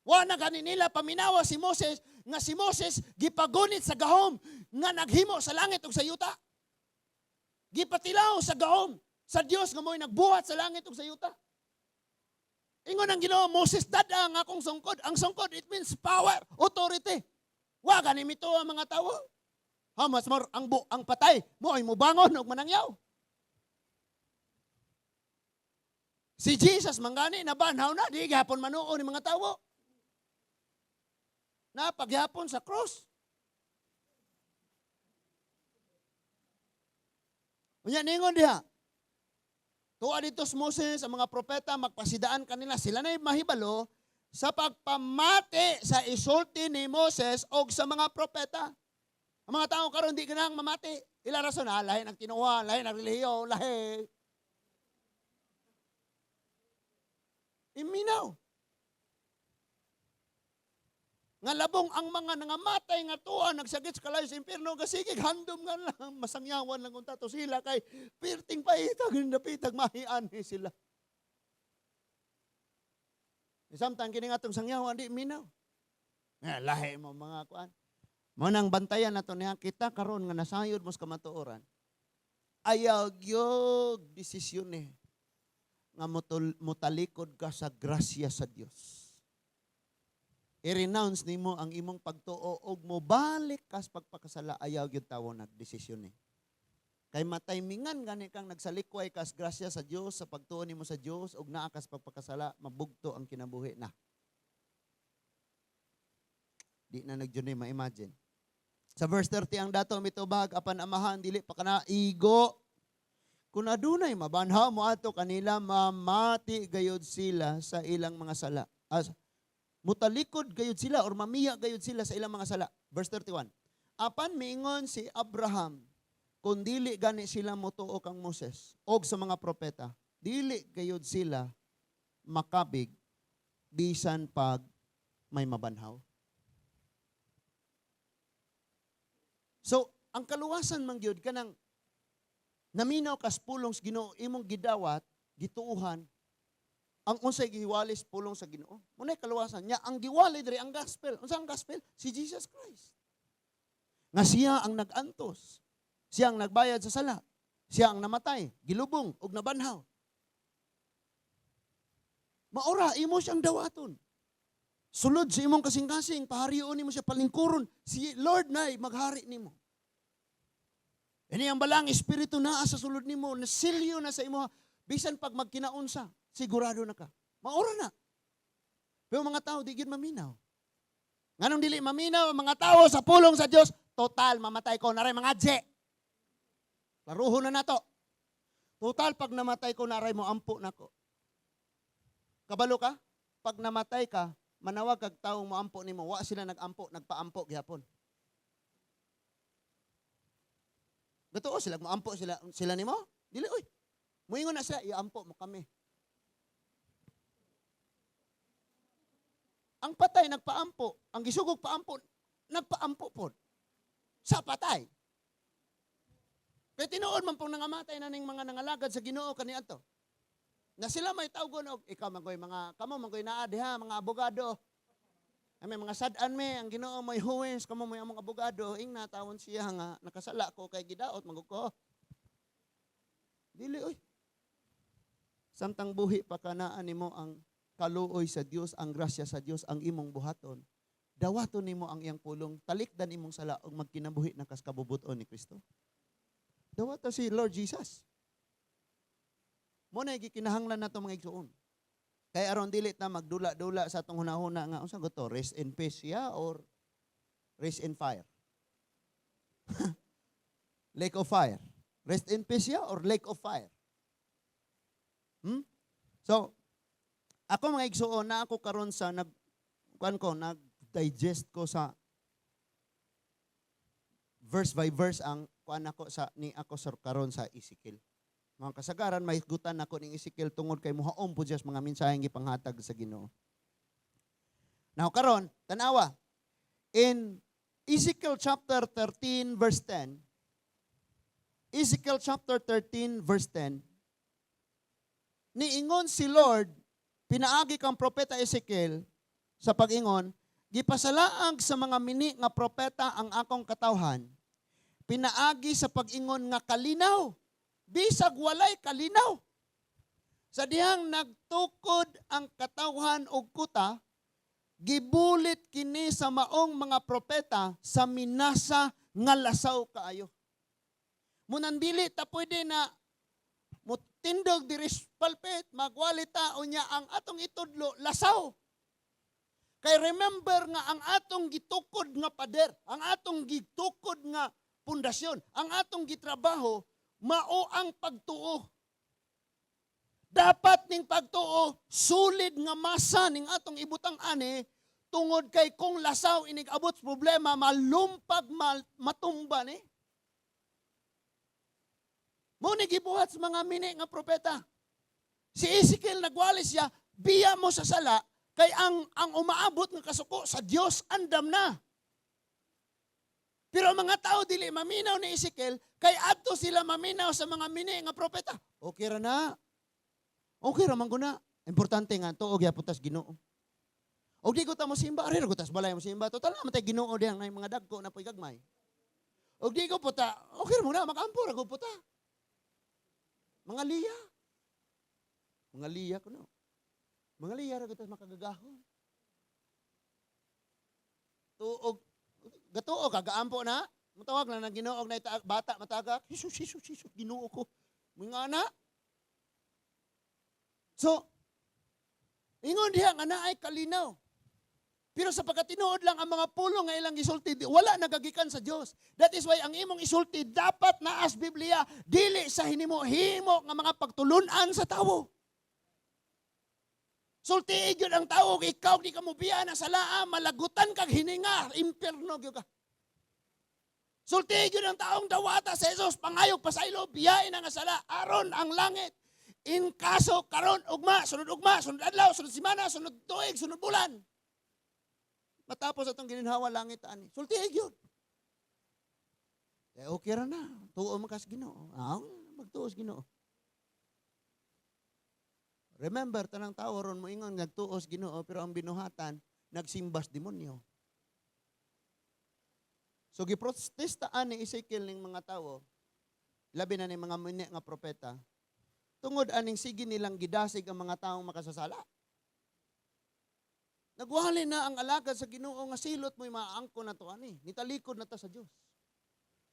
Wa na gani nila paminawa si Moses nga si Moses gipagunit sa gahom nga naghimo sa langit ug sa yuta. Gipatilaw sa gahom sa Dios nga mo'y nagbuhat sa langit ug sa yuta. Ingon ang Ginoo, Moses, dada ang akong sungkod. Ang sungkod, it means power, authority. Wa gani mituo ang mga tawo. How much more ang patay mo ay mubangon ug manangyaw. Si Jesus mangani nabanhaw na, di gihapon manuo ni mga tawo. Napaghapon sa cross. Unya ningon diha. Tuwa dito si Moses, ang mga propeta magpasidaan kanila, sila na'y mahibalo sa pagpamati sa isulti ni Moses og sa mga propeta. Ang mga tao karon di ganang mamati. Ila rason, lahi ng tinuwa, lahi ng relihiyon, lahi. Iminaw. Nga labong ang mga nangamatay nga tuwa, nagsagit sa kalayo sa impierno, gasigig, handom nga lang, masangyawan lang kung tato sila, kay pirting paitag, napitag, mahian ni sila. Samtang kini nga itong sangyawan, di minaw. Nga, lahi mo mga kuan. Mo nang bantayan nato niya, kita karon nga nasayod mo sa kamatuoran, ayaw gyud desisyon ni nga mutalikod ka sa grasya sa Dios. I-renounce nimo ang imong pagtuo og mobalik kas pagpakasala, ayaw gyud tawo nagdesisyon ni. Kay mataymingan gani kang nagsalikway kas grasya sa Dios sa pagtuo nimo sa Dios og naa kas pagpakasala, mabugto ang kinabuhi na. Di na nagyud ni ma-imagine. Sa verse 30 ang dato mitubag apan amahan dili pa kana igo. Kung adunay mabanhaw mo ato kanila, mamati gayod sila sa ilang mga sala. Mutalikod gayud sila or mamiya gayud sila sa ilang mga sala. Verse 31. Apan miingon si Abraham, "Kung dili gani sila motuo kang Moses og sa mga propeta, dili gayud sila makabig bisan pag may mabanhaw." So, ang kaluwasan man gyud kanang naminaw kas pulong sa Ginoo, imong gidawat, gituuhan ang unsay gihiwali sa pulong sa Ginoo. Munay kaluwasan nya. Ang giwali diri ang gospel. Unsa ang gospel? Si Jesus Christ. Nga siya ang nag-antos. Siya ang nagbayad sa sala. Siya ang namatay, gilubong ug nabanhaw. Maora imo siyang dawaton. Sulod sa imong kasing-kasing, paharion nimo siya, palingkuron. Si Lord na maghari nimo. Ini ang balang espiritu naa sa sulod nimo, nasilyo na sa imo. Bisan pag magkinaunsa, sigurado na ka. Maora na. Pero mga tao, di gyud maminaw. Nganong dili maminaw ang mga tao sa pulong sa Dios? Total, mamatay ko, naray mga je. Laruhon na nato. Total, pag namatay ko, naray mo ampo nako. Kabalo ka? Pag namatay ka, manawag kag taong moampo nimo, wa sila nag-ampo, nagpaampo gihapon. Gatuo sila, moampo sila, sila nimo? Dili oy. Moingon na sila, "Iampo mo kami." Ang patay nagpaampo, ang gisugog paampo, nagpaampo pod sa patay. Kay tinuod man pong nangamatay na ning mga nangalagad sa Ginoo kaniadto. Na sila may tawgon og ikaw man mga kamo man naa diha mga abogado. Ay, may mga sad-an me ang Ginoo may huwes kamo may among abogado, ingna tawon siya nga nakasala ko kay gidaot man ko. Dili oy. Samtang buhi pa kanaan nimo ang kaluoy sa Dios, ang grasya sa Dios ang imong buhaton. Dawaton nimo ang iyang pulong, talikdan imong sala ug magkinabuhi na kas kabubut-on ni Kristo. Dawata si Lord Jesus. Mo na gikinahanglan nato, mga igsuon. Kay aron dili ta magdula-dula sa atong hunahuna nga unsa to, rest in peace siya or rest in fire? Lake of fire. Rest in peace siya or lake of fire? So, ako, mga igsuon, na ako karon sa nag kuan ko, nag-digest ko sa verse by verse ang kuan ako sa ni ako sa karon sa Ezekiel. Mga kasagaran mahiggutan nako ning Ezekiel tungod kay muhaom pud siya sa mga mensaheng gipanghatag sa Ginoo. Now karon, tanawa. In Ezekiel chapter 13 verse 10, Ezekiel chapter 13 verse 10, niingon si Lord pinaagi kang propeta Ezekiel sa pag-ingon, "Gipasalaag sa mga mini nga propeta ang akong katawhan, pinaagi sa pag-ingon nga kalinaw, bisag walay kalinaw. Sa dihang nagtukod ang katawhan og kuta, gibulit kini sa maong mga propeta sa minasa nga lasaw kaayo." Munang dili ta pwede na mutindog diri sa pulpit, magwali ta, unya ang atong itudlo lasaw. Kay remember nga ang atong gitukod nga pader, ang atong gitukod nga pundasyon, ang atong gitrabaho, mao ang pagtuo. Dapat ning pagtuo, solid nga masa ning atong ibutang ani, tungod kay kung lasaw inig abot sa problema, malumpag, matumba ni. Mo ni gibuhat sa mga mini nga propeta. Si Ezekiel nagwali siya, biya mo sa sala, kay ang umaabot nga kasuko sa Dios andam na. Pero ang mga tao dili maminaw ni Ezekiel, kay adto sila maminaw sa mga mini nga propeta. Okay ra na. Okay ra man guna. Importante nga tuo gyapon tas Ginoo. Og di ko ta mo simba, ari ra ko tas balay mo simba. Total na matay Ginoo diyang na mga dagko na po'y gagmay. Og di ko puta, okay ra mo na, makampo ra ko puta. Mga liya. Mga liya kuno. Mga liya ra kita makagagahon. Tuog gatuo kagaampo na, mutawag lang ng Ginoo na ita, bata matagak. Jesus, Jesus, Jesus, Ginoo ko. Mga ana. So, ingon diha nga naay kalinaw. Pero sa pagkatinuod lang ang mga pulong nga ilang gisulti, wala nagagikan sa Dios. That is why ang imong isulti dapat naas Biblia, dili sa hinimo-himo nga mga pagtulunan sa tawo. Sultii gyud ang tao, ikaw di ka mobiya na salaa, malagutan kag hininga, impierno gyud ka. Sultii gyud ang taong dawata sa Jesus, pangayog pasaylo, biyain ang sala, aron ang langit. In kaso karon ugma, sunod adlaw, sunod semana, sunod tuig, sunod bulan. Matapos atong gininhawa, langit ani. Sultii gyud. Eh, okay ra na. Tuo man kas Ginoo. Ah, magtuo sa Ginoo. Remember, tanang tao ron moingon nagtuo sa Ginoo, pero ang binuhatan, nagsimbas demonyo. So giprotestaan ni Ezekiel ning mga tawo, labi na ni mga muni nga propeta, tungod aning sige nilang gidasig ang mga taong makasasala. Nagwali na ang alagad sa Ginoo nga silot mo'y maangko na to ani. Nitalikod na ta sa Dios.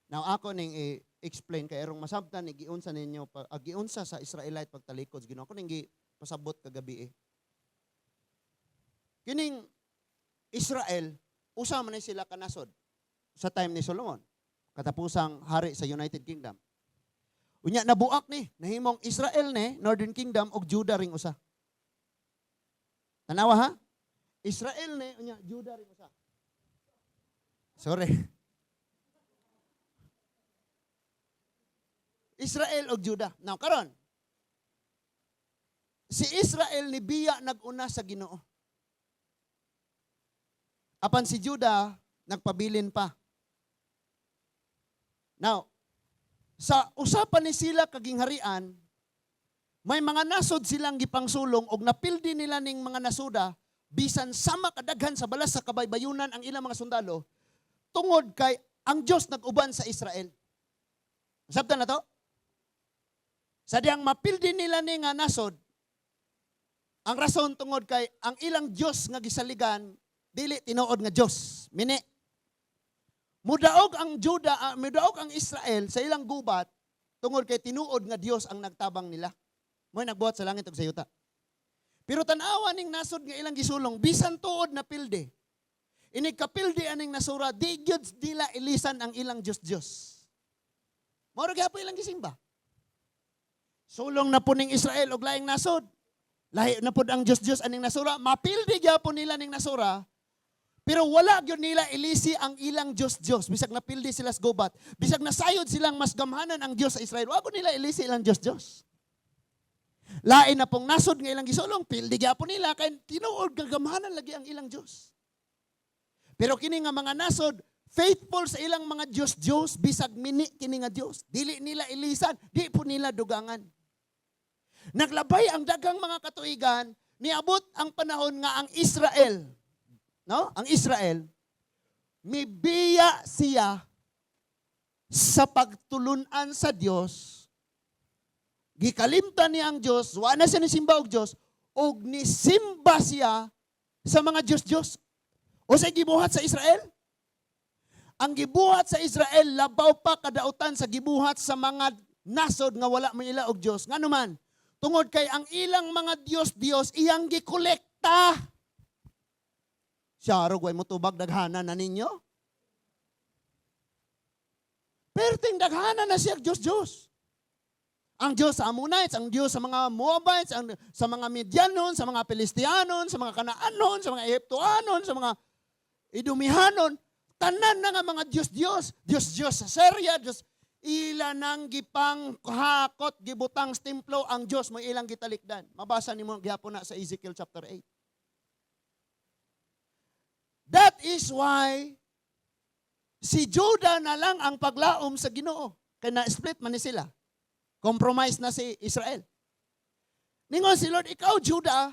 Now ako ning i-explain kay erong masabtan ni giunsa ninyo pa, giunsa sa Israelite pagtalikod sa Ginoo. Ako ning gipasabot kagabi eh. Kining Israel, usa man ni sila kanasod sa time ni Solomon, katapusang hari sa United Kingdom. Unya nabuak ni, nahimong Israel ni, Northern Kingdom ug Judah ring usa. Tanawa ha? Israel ni, unya Judah ring usa. Sorry. Israel ug Judah. Now karon, si Israel ni biya nag-una sa Ginoo. Apan si Judah nagpabilin pa. Now, sa usapan ni sila kagingharian, may mga nasod silang gipangsulong og napildi nila ning mga nasuda bisan sama kadaghan sa balas sa kabaybayunan ang ilang mga sundalo tungod kay ang Dios nag-uban sa Israel. Sabtan na to? Sa diyang mapildi nila ni nga nasod, ang rason tungod kay ang ilang Dios nga gisaligan dili tinuod nga Dios. Mini. Mudaog ang Juda, mudaog ang Israel sa ilang gubat tungod kay tinuod nga Dios ang nagtabang nila. Mo'y nagbuhat sa langit ug sa yuta. Pero tan-awa ning nasod nga ilang gisulong bisan tuod na pildi. Inig kapildi aning nasura, di gyud dila ilisan ang ilang Dios-Dios. Mao ra gyapon ilang gisimba. Sulong na po ning Israel og laing nasod. Lahi na pod ang Dios-Dios aning nasura, mapildi gyapon nila ning nasura. Pero wala gyud nila ilisi ang ilang Dios-Dios. Bisag napildi sila sa gubat, bisag nasayod silang mas gamhanan ang Dios sa Israel, wa nila ilisi ilang Dios-Dios. Lain na pong nasod nga ilang gisulong, pildi gyapon nila kay tinuod nga gamhanan lagi ang ilang Dios. Pero kini nga mga nasod, faithful sa ilang mga Dios-Dios, bisag mini kini nga Dios. Dili nila ilisan, di po nila dugangan. Naglabay ang daghang mga katuigan, niabot ang panahon nga ang Israel, no? Ang Israel, mibiya siya sa pagtulunan sa Dios. Gikalimtan niya ang Dios, wa na siya nisimba og Dios, og nisimba siya sa mga Dios-Dios. O sa gibuhat sa Israel? Ang gibuhat sa Israel labaw pa kadautan sa gibuhat sa mga nasod nga wala may ila og Dios. Ngano man? Tungod kay ang ilang mga Dios-Dios iyang gikolekta. Siya way mo tubag daghana na ninyo. Perting daghana na siya Dios-Dios. Ang Diyos sa Ammonites, ang Diyos sa mga Moabites, ang, sa mga Midianon, sa mga Pilistianon, sa mga Kanaanon, sa mga Ehiptoanon, sa mga Idumihanon, tanan na nga mga Diyos-Diyos. Diyos-Diyos sa Syria, Diyos, ila nang gipang hakot, gibutang sa templo, ang Diyos mo ilang gitalikdan. Mabasa nimo gihapon na sa Ezekiel chapter 8. That is why si Judah na lang ang paglaom sa Ginoo. Kaya na-split man ni sila. Compromise na si Israel. Ningon si Lord, ikaw Judah,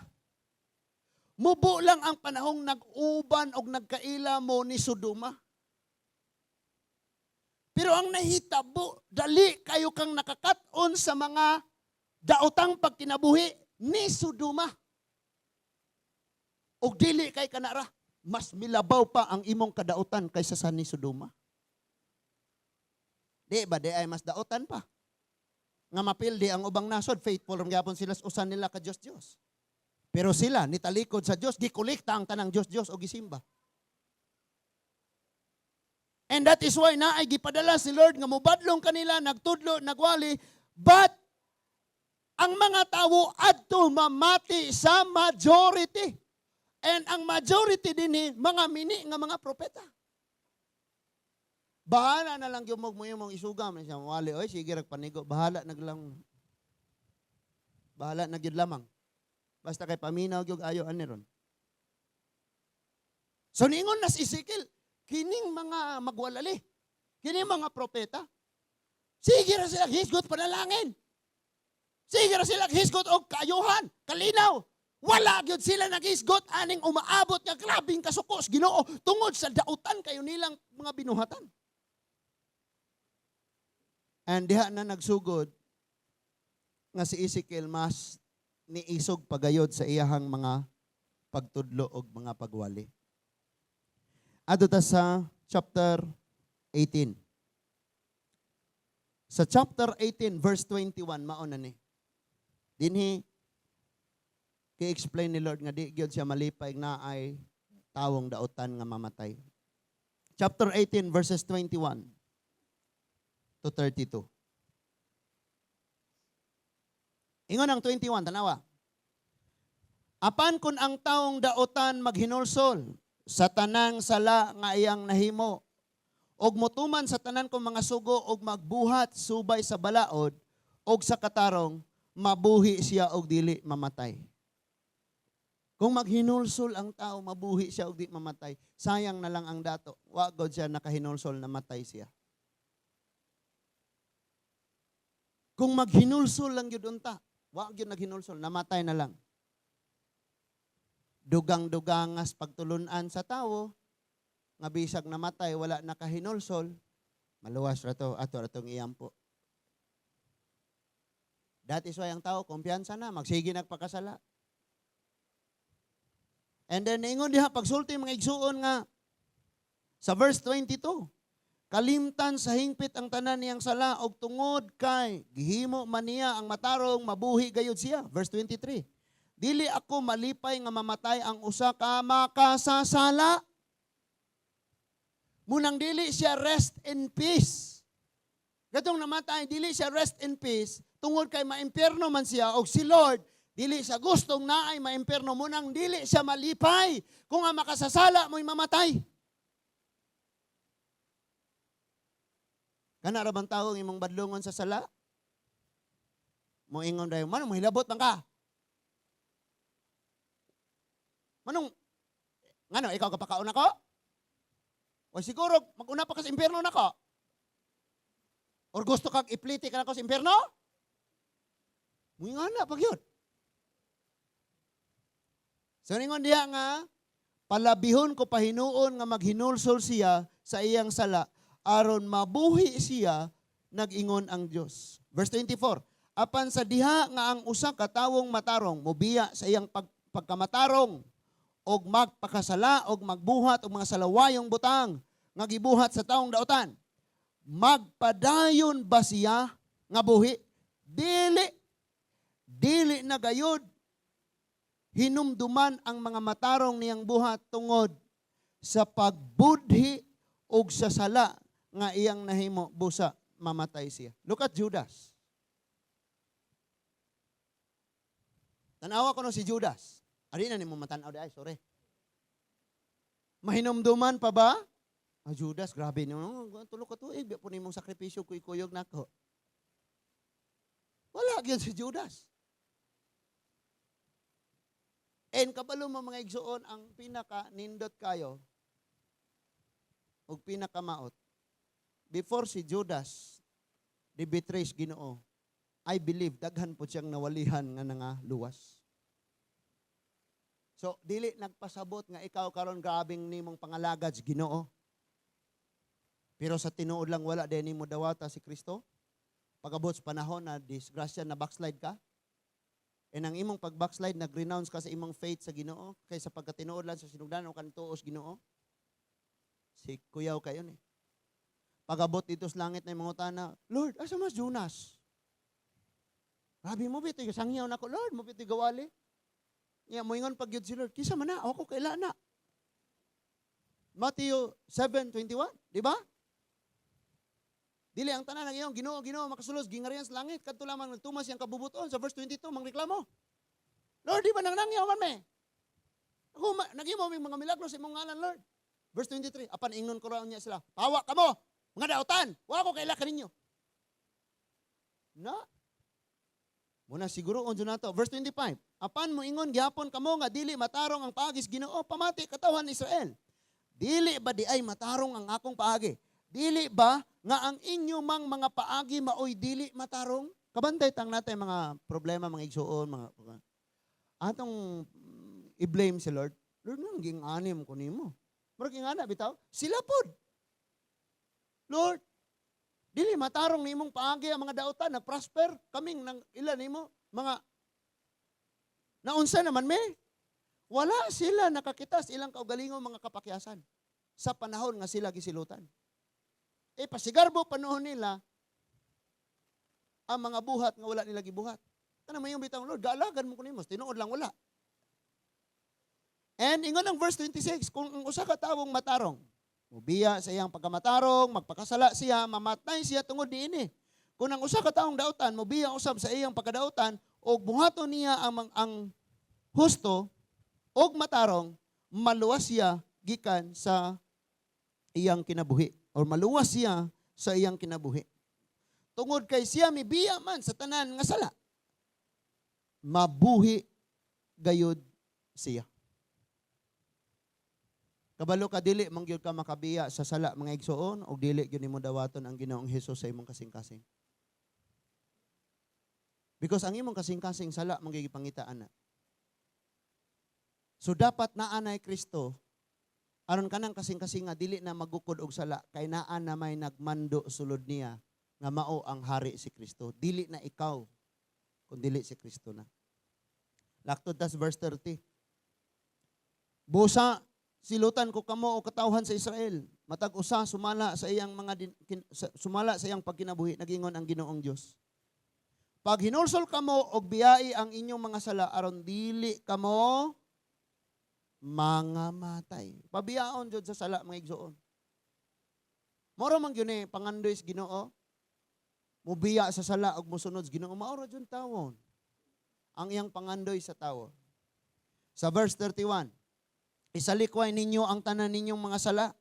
mubo lang ang panahong nag-uban og nagkaila mo ni Sodoma. Pero ang nahitabo, dali kayo kang nakakaton sa mga daotang pagkinabuhi ni Sodoma. Og dili kay kanara, mas milabaw pa ang imong kadautan kaysa sa ni Sodoma. Di ba, di ay mas daotan pa. Nga mapildi ang ubang nasod, faithful ram gyapon sila sa usan nila ka Dios-Dios. Pero sila nitalikod sa Dios, gikolekta ang tanang Dios-Dios o gisimba. And that is why naay gipadala si Lord nga mobadlong kanila, nagtudlo, nagwali, but Ang mga tawo adto mamati sa majority. And ang majority dinhi mga mini nga mga propeta. Bahala na lang gyud mo imong isuga man siya wali oy, sige rag panigo, bahala na lang. Bahala na gyud lamang. Basta kay paminaw gyud ayo ani ron. So niingon na si Ezekiel, kining mga magwalali, kining mga propeta, sige ra sila hisgot panalangin. Sige ra sila hisgot og kaayuhan, kalinaw. Wala gyud sila naghisgot aning umaabot nga grabing kasuko sa Ginoo tungod sa dautan kayo nilang mga binuhatan. And diha na nagsugod nga si Ezekiel mas niisog pagayod sa iyahang mga pagtudlo og mga pagwali. Adto ta sa chapter 18. Sa chapter 18 verse 21, mao na ni. Dinhi ki-explain ni Lord nga di gyud siya malipay na ay tawong dautan nga mamatay. Chapter 18 verses 21 to 32. Ingon ang 21, tanawa. Apan kung ang taong dautan maghinulsol sa tanang sala nga iyang nahimo og motuman sa tanan kong mga sugo og magbuhat subay sa balaod og sa katarong, mabuhi siya og dili mamatay. Kung maghinulsol ang tao, mabuhi siya og di mamatay. Sayang na lang ang dato. Wa god siya nakahinulsol, namatay siya. Kung maghinulsol lang gyud unta, wa gyud naghinulsol, namatay na lang. Dugang-dugangas pagtulunan sa tawo, nga bisag namatay, wala nakahinulsol, maluwas ra to, ato ra tong iyampo. That is why ang tao, kumpiyansa na, magsige nagpakasala. And then, ingon diha, pagsulti mga igsuon nga, sa verse 22, kalimtan sa hingpit ang tanan niyang sala og tungod kay gihimo man niya ang matarong, mabuhi gayud siya. Verse 23, dili ako malipay nga mamatay ang usa ka makasasala. Munang dili siya rest in peace. Katong namatay, dili siya rest in peace tungod kay maimpierno man siya og si Lord dili siya gustong naay maimpierno, munang dili siya malipay kung ang makasasala mo'y mamatay. Kana ra bang tawong imong badlongon sa sala? Moingon dayon, manong mahilabot man ka? Manong ngano ikaw kapakaon nako? O siguro mag-una pa ka sa impierno nako? Or gusto kag ipliti ka nako sa impierno? Moingon na pag yun. So ningon diha nga palabihon ko pahinuon nga maghinulsol siya sa iyang sala aron mabuhi siya, nag-ingon ang Dios. Verse 24. Apan sa diha nga ang usa ka tawong matarong mobiya sa iyang pagkamatarong og magpakasala og magbuhat og mga salawayong butang nga gibuhat sa taong dautan, magpadayon ba siya nga buhi? Dili. Dili na gayud hinumduman ang mga matarong niyang buhat tungod sa pagbudhi og sa sala nga iyang nahimo, busa mamatay siya. Look at Judas. Tanawa ko no si Judas. Ari na nimo matan-aw di ay, sorry. Mahinumduman pa ba? Ah, Judas, grabe no. Tulo ka tuig, biya po nimong sakripisyo kuy kuyog nako. Wala gyud si Judas. And kabalo mo mga igsuon, ang pinaka nindot kayo ug pinakamaot before si Judas di betray sa Ginoo, I believe daghan po siyang nawalihan nga nangaluwas. So dili nagpasabot nga ikaw karon grabing nimong pangalagad sa Ginoo. Pero sa tinuod lang wala din nimo dawata si Kristo. Pag-abot sa panahon na disgrasya na backslide ka. And ang imong pag-backslide, nag-renounce ka sa imong faith sa Ginoo kaysa pagkatinuod lang sa sinugdan o kantuos Ginoo. Si kuyaw kayo ni. Pag-abot dito sa langit na yung mga utana, Lord, asa mas Jonas? Grabe mo bito'y sangyaw na ko, Lord, mo bito'y gawali. Nya moingon pag yun si Lord, kisa man na, ako kaila na. Matthew 7:21, di ba? Dili ang tanan nag-ingon, "Ginoo, Ginoo," makasulod sa gingharian sa langit. Kadto lamang nagtuman sa iyang kabubut-on. Sa verse 22, mangreklamo. "Lord, di ba nangnangyaw man me? Ako, naghimo mi mga milagro sa imong ngalan, Lord." Verse 23, apan ingnon ko raw niya sila, "Pawa kamo, mga dautan, wa ko kaila kaninyo." Na? Muna siguro unjo nato. Verse 25, apan moingon gihapon kamo nga dili matarong ang paagi sa Ginoo. Pamati, katawhan ni Israel. Dili ba diay matarong ang akong paagi? Dili ba nga ang inyo mang mga paagi maoy dili matarong? Kabantay tang natay mga problema, mga igsuon, mga atong i-blame si Lord. "Lord, nang ging anim ko nimo." Murag ingana bitaw, sila pod. "Lord, dili matarong nimong paagi, ang mga dautan nagprosper, kaming nang ila nimo mga naunsa naman me." Wala sila nakakita sa ilang kaugalingong mga kapakyasan sa panahon nga sila gisilutan. Eh pasigarbo panahon nila ang mga buhat nga wala nila gibuhat. Kana may bitaw, "Lord, gaalagan mo ko nimo," tinuod lang wala. And ingon ang verse 26, kung ang usa ka tawong matarong mubiya sa iyang pagkamatarong, magpakasala siya, mamatay siya tungod niini. Kung ang usa ka taong dautan mubiya usab sa iyang pagkadautan og buhaton niya ang husto og matarong, maluwas siya gikan sa iyang kinabuhi or maluwas siya sa iyang kinabuhi. Tungod kay siya mibiya man sa tanan nga sala, mabuhi gayud siya. Kabalo ka dili man gyud ka makabiya sa sala, mga igsuon, og dili gyud nimo dawaton ang Ginoong Hesus sa imong kasing-kasing. Because ang imong kasing-kasing, sala man gyud gipangita ana. So dapat naa nay Kristo aron kanang kasing-kasing nga dili na magukod og sala kay naa na may nagmando sulod niya nga mao ang hari si Kristo. Dili na ikaw kun dili si Kristo na. Laktod tas verse 30. Busa silutan ko kamo, o katawhan sa Israel. Matag usa sumala sa iyang pagkinabuhi, nagingon ang Ginoong Dios. Pag hinulsol kamo og biyai ang inyong mga sala aron dili kamo mga matay. Pabiyaon jud sa sala, mga igsuon. Moro man gyud ni pangandoy sa Ginoo. Mubiya sa sala og mosunod sa Ginoo, mao ra jud tawon ang iyang pangandoy sa tawo. Sa verse 31, isalikway ninyo ang tanan ninyong mga sala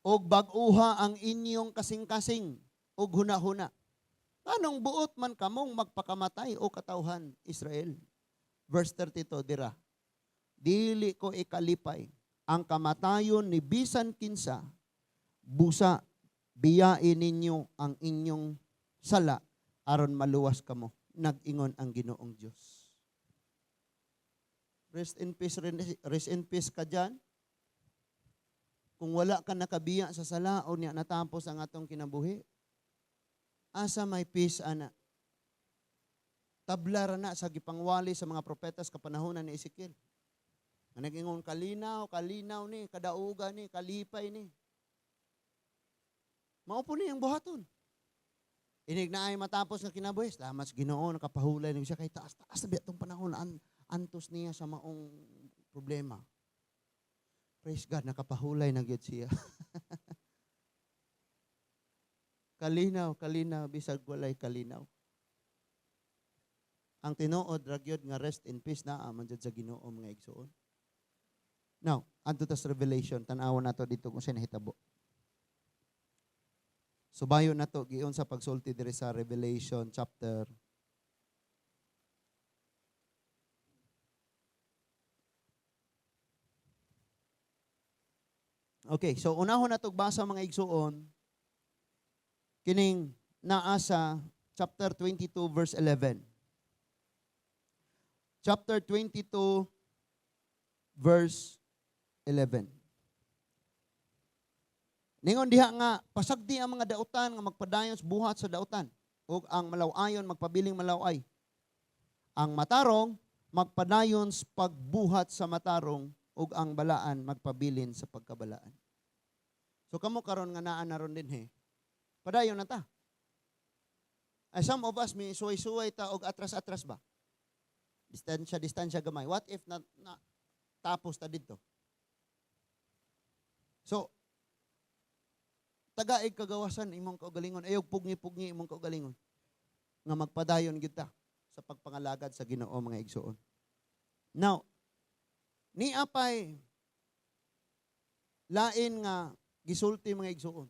og bag-uha ang inyong kasing-kasing og hunahuna. Anong buot man kamong magpakamatay, o katawhan Israel? Verse 32 dira. Dili ko ikalipay ang kamatayon ni bisan kinsa, busa biyain ninyo ang inyong sala aron maluwas kamo, nag-ingon ang Ginoong Dios. Rest in peace, rest in peace ka dyan. Kung wala ka nakabiya sa sala o niya natapos ang atong kinabuhi, asa may peace ana? Tabla ra na sa gipangwali sa mga propetas kapanahonan ni Ezekiel. Nga nag-ingon, "Kalinaw, kalinaw ni, kadauga ni, kalipay ni." Mao po ni ang buhaton. Inig na ay matapos nga kinabuhi, salamat sa Ginoo, nakapahulay na siya kay taas-taas na biya tong panahon, antos niya sa maong problema. Praise God, nakapahulay na gyud siya. Kalinaw, kalinaw, bisag walay kalinaw. Ang tinuod ra gyud nga rest in peace naa man jud sa Ginoo, mga igsuon. Now, adto tas Revelation, tan-awon nato dito kung sa nahitabo. Subayo nato giun sa pagsulti diri sa Revelation chapter. Okay, so unahon nato basa, mga igsuon, kining naa sa chapter 22 verse 11. Chapter 22 verse 11. Ningon diha nga pasagdi ang mga dautan nga magpadayon sa buhat sa dautan ug ang malaw-ayon magpabiling malaw-ay. Ang matarong magpadayon sa pagbuhat sa matarong ug ang balaan magpabilin sa pagkabalaan. So kamo karon nga naa na ron dinhi, padayon na ta. Ay, some of us may suway-suway ta og atras-atras ba? Distansya, distansya gamay. What if na tapos ta didto? So, Patagaig kagawasan imong kaugalingon. Ayaw pugni-pugni imong kaugalingon. Nga magpadayon gyud ta sa pagpangalagad sa Ginoo, mga igsoon. Now, ni apay lain nga gisulti, mga igsoon.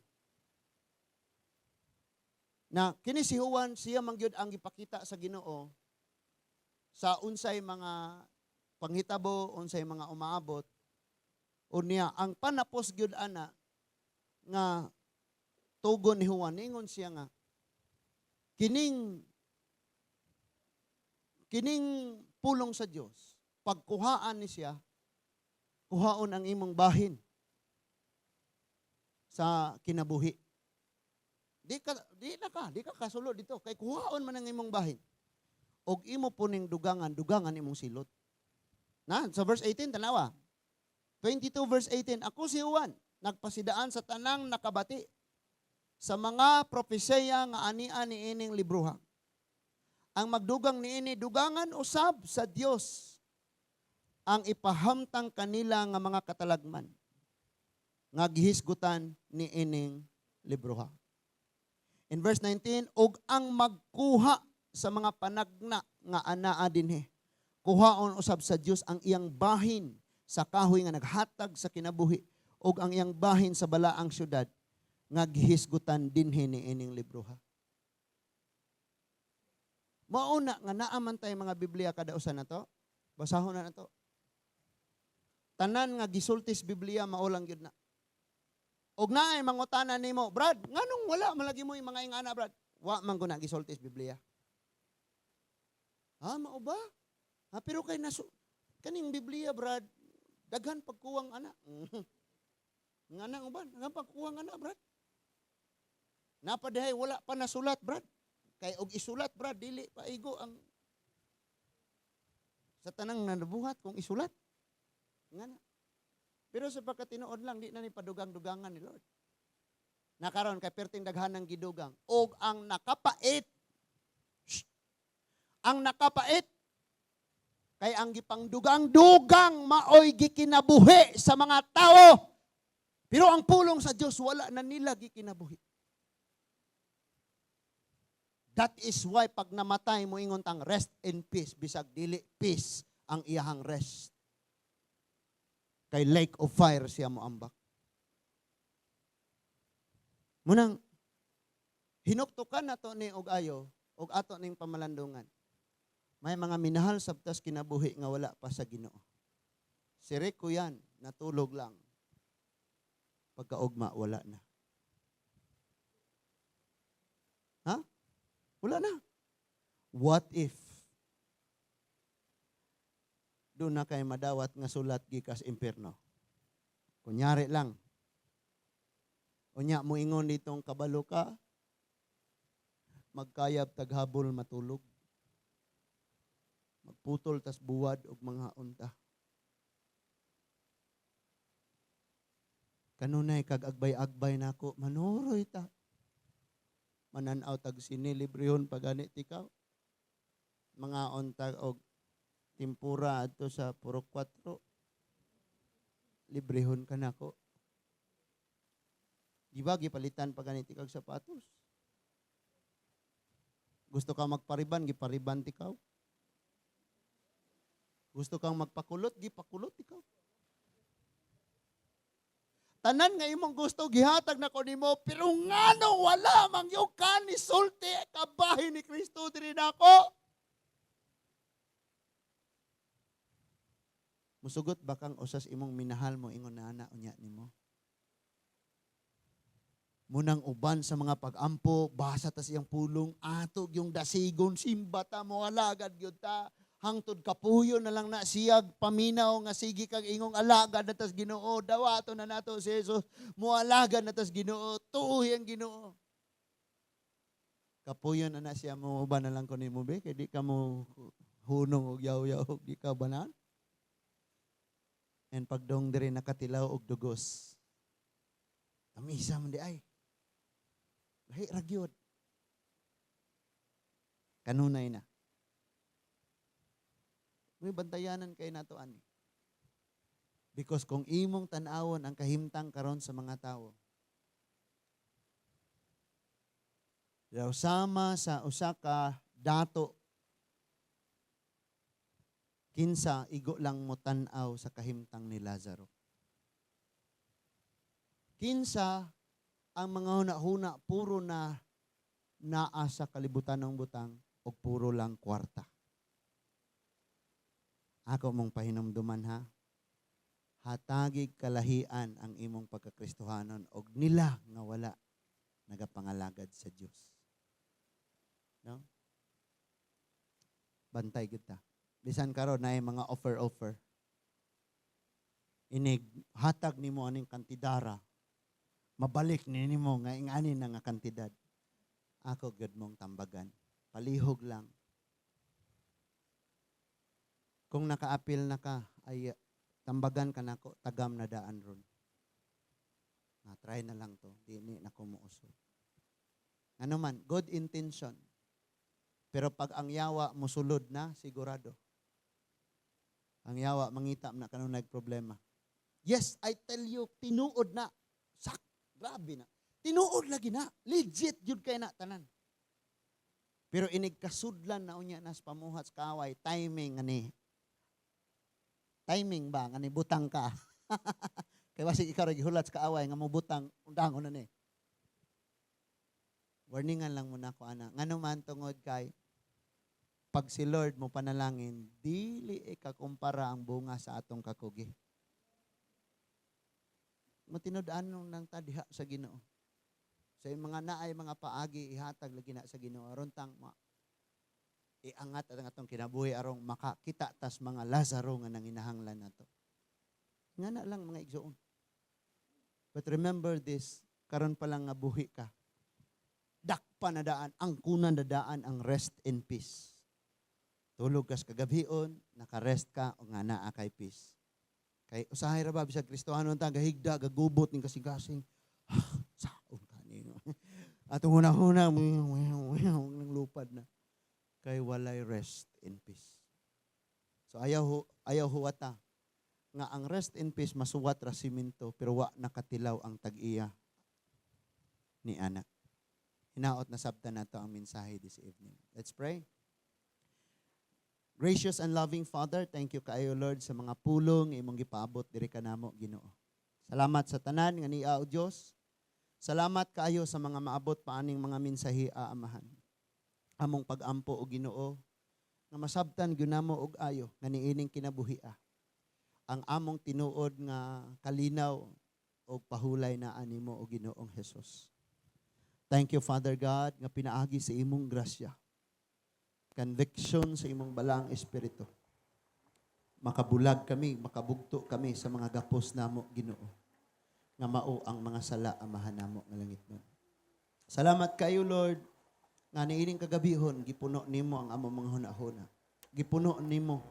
Na kini si Juan, siya man gyud ang gipakita sa Ginoo sa unsay mga panghitabo, unsay mga umaabot. Unya ang panapos gyud ana nga tugon ni Juan, ingon siya nga kining pulong sa Dios, pagkuhaan ni siya, kuhaon ang imong bahin sa kinabuhi. Di ka kasulod dito kay kuhaon man ang imong bahin. Og imo po ning dugangan, dugangan imong silot. Na, sa verse 18, tanawa. 22 verse 18, "Ako si Juan, nagpasidaan sa tanang nakabati sa mga propesiya nga ania ni ining libroha. Ang magdugang niini, dugangan usab sa Dios ang ipahamtang kanila nga mga katalagman nga gihisgutan ni ining libroha." In verse 19, "Ug ang magkuha sa mga panagna nga anaa dinhi, kuhaon usab sa Dios ang iyang bahin sa kahoy nga naghatag sa kinabuhi ug ang iyang bahin sa balaang syudad nga gihisgutan dinhi ni ining libroha." Mauna nga naa man tay mga Biblia kada usa na to. Basahon na nato. Tanan nga gisulti sa Biblia, mao lang gyud na. Og naay mangutana nimo, "Brad, nganong wala malagi mo yung mga ingana, Brad?" Wa man ko na gisulti sa Biblia. "Ha, mao ba? Ha, pero kay nasu kaning Biblia, Brad, daghan pagkuwang ana." Nga na uban, daghan pagkuwang ana, Brad. Napadahay wala pa nasulat, Brad. Kay og isulat, Brad, dili pa igo ang sa tanang nabuhat kung isulat. Nga na. Pero sa pagkatinuod lang, di na ni padugang-dugangan ni Lord. Nakaron kay perting daghan ng gidugang. Og ang nakapait, shh, ang nakapait, kay ang gipangdugang-dugang maoy gikinabuhi sa mga tao. Pero ang pulong sa Dios, wala na nila gikinabuhi. That is why pag namatay mo, ingon tang "Rest in peace," bisag dili peace ang iyahang rest. Kay lake of fire siya mo ambak. Munang hinuktukan na to ni og ayo og ato ning pamalandungan. May mga minahal sabtas kinabuhi nga wala pa sa Ginoo. Si Rico yan, natulog lang. Pagkaugma, wala na. Ha? Wala na. What if doon na kay madawat nga sulat gikas impierno? Kunyari lang. Unya mo ingon ditong kabalo ka, magkayab taghabol matulog. Magputol tas buwad og mga unta. Kanunay kag agbay-agbay nako, manuroy ta. Mananaw tag sini, librehon pagani tikaw. Mga unta og tempura adto sa Purok 4. Librehon ka nako. Di ba gipalitan pa gani tikag sapatos? Gusto ka magpariban, gipariban tikaw. Gusto kang magpakulot, gipakulot ikaw. Tanan nga imong gusto gihatag na ko nimo, pero ngano wala man gyud ka ni sulti kabahin ni Kristo diri nako? Musugot ba kang usas imong minahal mo ingon na ana unya nimo? Munang uban sa mga pag-ampo, basa ta siyang pulong, ato yung dasigon, simba ta mo, alagad gyud ta. Hangtod kapuyo na lang na siyag paminaw nga sige kag ingong alagad na tas Ginoo, dawato na nato si Jesus, mo alagad na tas Ginoo, tuuhi ang Ginoo. Kapuyo na na siya mo, uban na lang ko nimo be, kay di ka mo hunong og yaw-yaw, di ka banan. And pagdong diri nakatilaw og dugos. Tamisa man di ay. Lahi ra gyud. Kanunay na. May bantayanan kay nato ani. Because kung imong tan-awon ang kahimtang karon sa mga tawo, Daw sama sa usa ka dato kinsa igo lang mo tan-aw sa kahimtang ni Lazaro. Kinsa ang mga huna-huna puro na naa sa kalibutan ng butang o puro lang kwarta. Ako mong pahinumduman, ha. Hatagig kalahian ang imong pagkakristohanon og nila nga wala nagapangalagad sa Dios. No? Bantay kita. Bisan karon naay mga offer-offer. Inig hatag nimo aning kantidara. Mabalik ni nimo nga ingani na nga kantidad. Ako gyud mong tambagan. Palihog lang. Kung nakaapil na ka, ay tambagan ka nako, tagam na daan ron. Na try na lang to, di ni na ko muusod. Ano man, good intention. Pero pag ang yawa musulod na, sigurado. Ang yawa mangita na kanunay problema. Yes, I tell you, tinuod na. Sak, grabe na. Tinuod lagi na. Legit jud kay na tanan. Pero inig kasudlan na unya nas pamuhat sa kaway, timing ani. Timing ba nga ni butang ka? Kay basig ikaw ra gihulat sa kaaway nga mobutang, undangon na ni. Warningan lang muna ko ana. Ngano man, tungod kay pag si Lord mo panalangin, dili ikakumpara ang bunga sa atong kakugi. Matinud-an nang ta diha sa Ginoo. Sa mga naay mga paagi, ihatag lagi na sa Ginoo aron tang iangat ang atong kinabuhi arong makakita tas mga Lazaro nga nanginahanglan nato. Nga na lang, mga igsoon. But remember this, karon pa lang nga buhi ka. Dakpa na daan, ang kunan na daan ang rest in peace. Tulog kas kagabhion, naka-rest ka, o nga naa kay peace. Kay usahay ra ba bisag Kristohanon ta, gahigda, gagubot ning kasing-kasing. Ah, saon ka ni. Atong huna-huna, nang lupad na. Kay walay rest in peace. So ayaw huwata nga ang rest in peace masuwat ra simento pero wa nakatilaw ang tag-iya ni ana. Hinaot na sabta nato ang mensahe this evening. Let's pray. Gracious and loving Father, thank you kaayo, Lord, sa mga pulong imong gipaabot diri kanamo, Ginoo. Salamat sa tanan nga niya, O Dios. Salamat kaayo sa mga maabot pa aning mga mensahe, Amahan. Among pag-ampo, o Ginoo, nga masabtan gyud namo og ayo nga niining kinabuhi. Ang among tinuod nga kalinaw og pahulay na animo, o Ginoong Hesus. Thank you, Father God, nga pinaagi sa imong grasya, conviction sa imong Balaang Espiritu. Makabulag kami, makabugto kami sa mga gapos namo, Ginoo. Nga mao ang mga sala, Amahan namo nga langitnon. Salamat kayo, Lord, nga niining kagabihon gipuno nimo ang among mga hunahuna. Gipuno nimo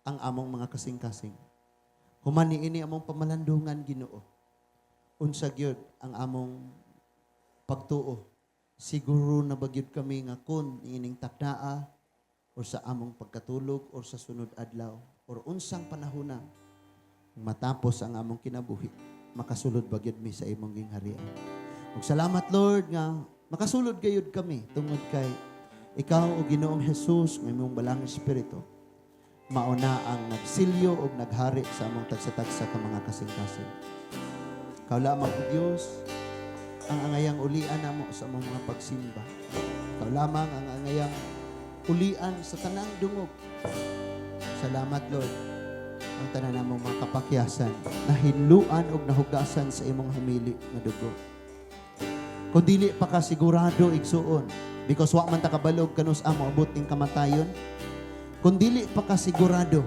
ang among mga kasing-kasing. Human niini among pamalandungan, Ginoo. Unsa gyud ang among pagtuo? Siguro na ba gyud kami nga kun niining taknaa or sa among pagkatulog or sa sunod adlaw or unsang panahona matapos ang among kinabuhi, makasulod ba gyud mi sa imong gingharian? Ug salamat, Lord, nga makasulod gayud kami tungod kay ikaw, o Ginoong Jesus, nga imong Balaang Espiritu mauna ang nagsilyo og naghari sa among tagsa-tagsa ka mga kasing-kasing. Ikaw lamang, O Dios, ang angayang ulian namo sa among mga pagsimba. Ikaw lamang ang angayang ulian sa tanang dungog. Salamat, Lord. Ang tanan namong mga kapakyasan, nahinluan og nahugasan sa imong hamili nga dugo. Kung dili pa ka sigurado, igsuon, because wa man ta kabalo kanus-a moabot ning kamatayon, kung dili pa ka sigurado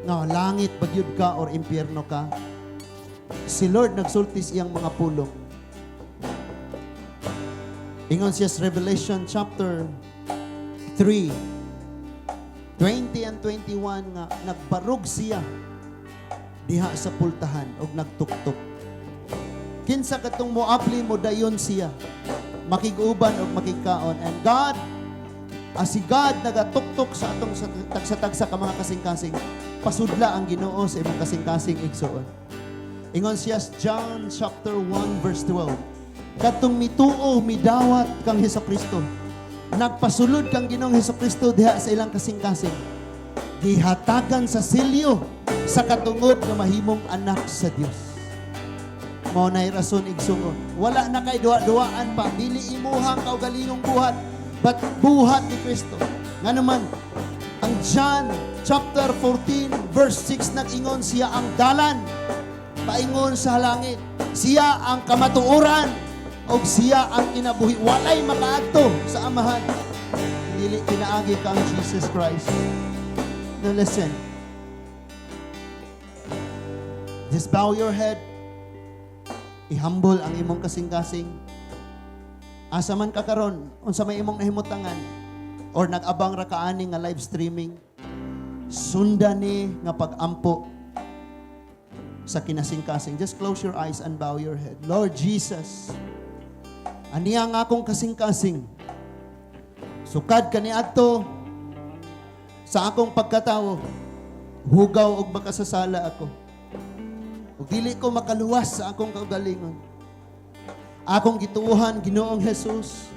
nga langit ba gyud ka or impyerno ka, si Lord nagsulti sa iyang mga pulong. Ingon siya sa Revelation chapter 3, 20 and 21 nga nagbarog siya diha sa pultahan og nagtuktok. Kinsa katong moabli, mo dayon siya. Makig-uban og makigkaon. And God, as si God nagatuktok sa atong tagsa-tagsa ka mga kasing-kasing, pasudla ang Ginoo sa imong kasing-kasing, igsuon. Ingon siya sa John chapter 1 verse 12. Katong mituo, midawat kang Hesus Kristo, nagpasulod kang Ginoong Hesus Kristo diha sa ilang kasing-kasing, gihatagan sa selyo sa katungod nga mahimong anak sa Dios. Mao nay rason, igsuon. Wala na kay duwa-duwaan pa. Dili imuhang kaugalingong buhat, but buhat ni Kristo. Nga naman, ang John chapter 14 verse 6 nag-ingon, siya ang dalan paingon sa langit. Siya ang kamatuoran og siya ang kinabuhi. Walay makaadto sa Amahan dili pinaagi kang Jesus Christ. Now listen. Just bow your head. I-humble ang imong kasing-kasing. Asa man ka karon, unsa may imong nahimutangan or nag-abang ra ka ani nga live streaming, sundan ni nga pag-ampo sa kinasing-kasing. Just close your eyes and bow your head. Lord Jesus, aniya ang akong kasing-kasing. Sukad kaniadto sa akong pagkatawo, hugaw og makasasala ako. Ug dili ko makaluwas sa akong kaugalingon. Akong gituohan, Ginoong Jesus,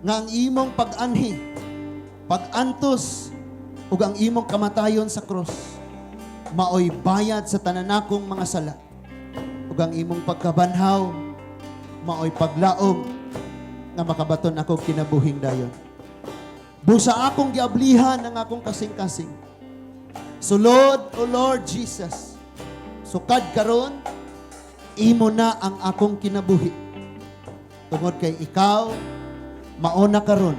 nga ang imong pag-anhi, pag-antos, ug ang imong kamatayon sa krus, maoy bayad sa tanan nakong mga sala. Ug ang imong pagkabanhaw, maoy paglaom nga makabaton ako kinabuhing dayon. Busa akong giablihan ang akong kasing-kasing. Sulod, O Lord Jesus, sukad karon, imo na ang akong kinabuhi. Tungod kay ikaw, mauna karon,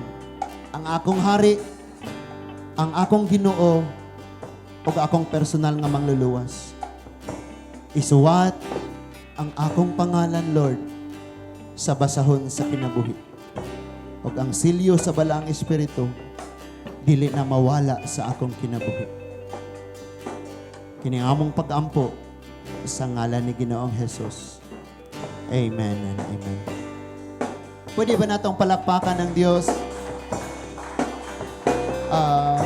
ang akong hari, ang akong Ginoo, ug akong personal nga mangluluwas. Isuwat ang akong pangalan, Lord, sa basahon sa kinabuhi. Ug ang selyo sa Balaang Espiritu, dili na mawala sa akong kinabuhi. Kini among pag-ampo sa ngalan ni Ginoong Jesus. Amen and amen. Pwede ba natong palakpakan ng Diyos? Ah,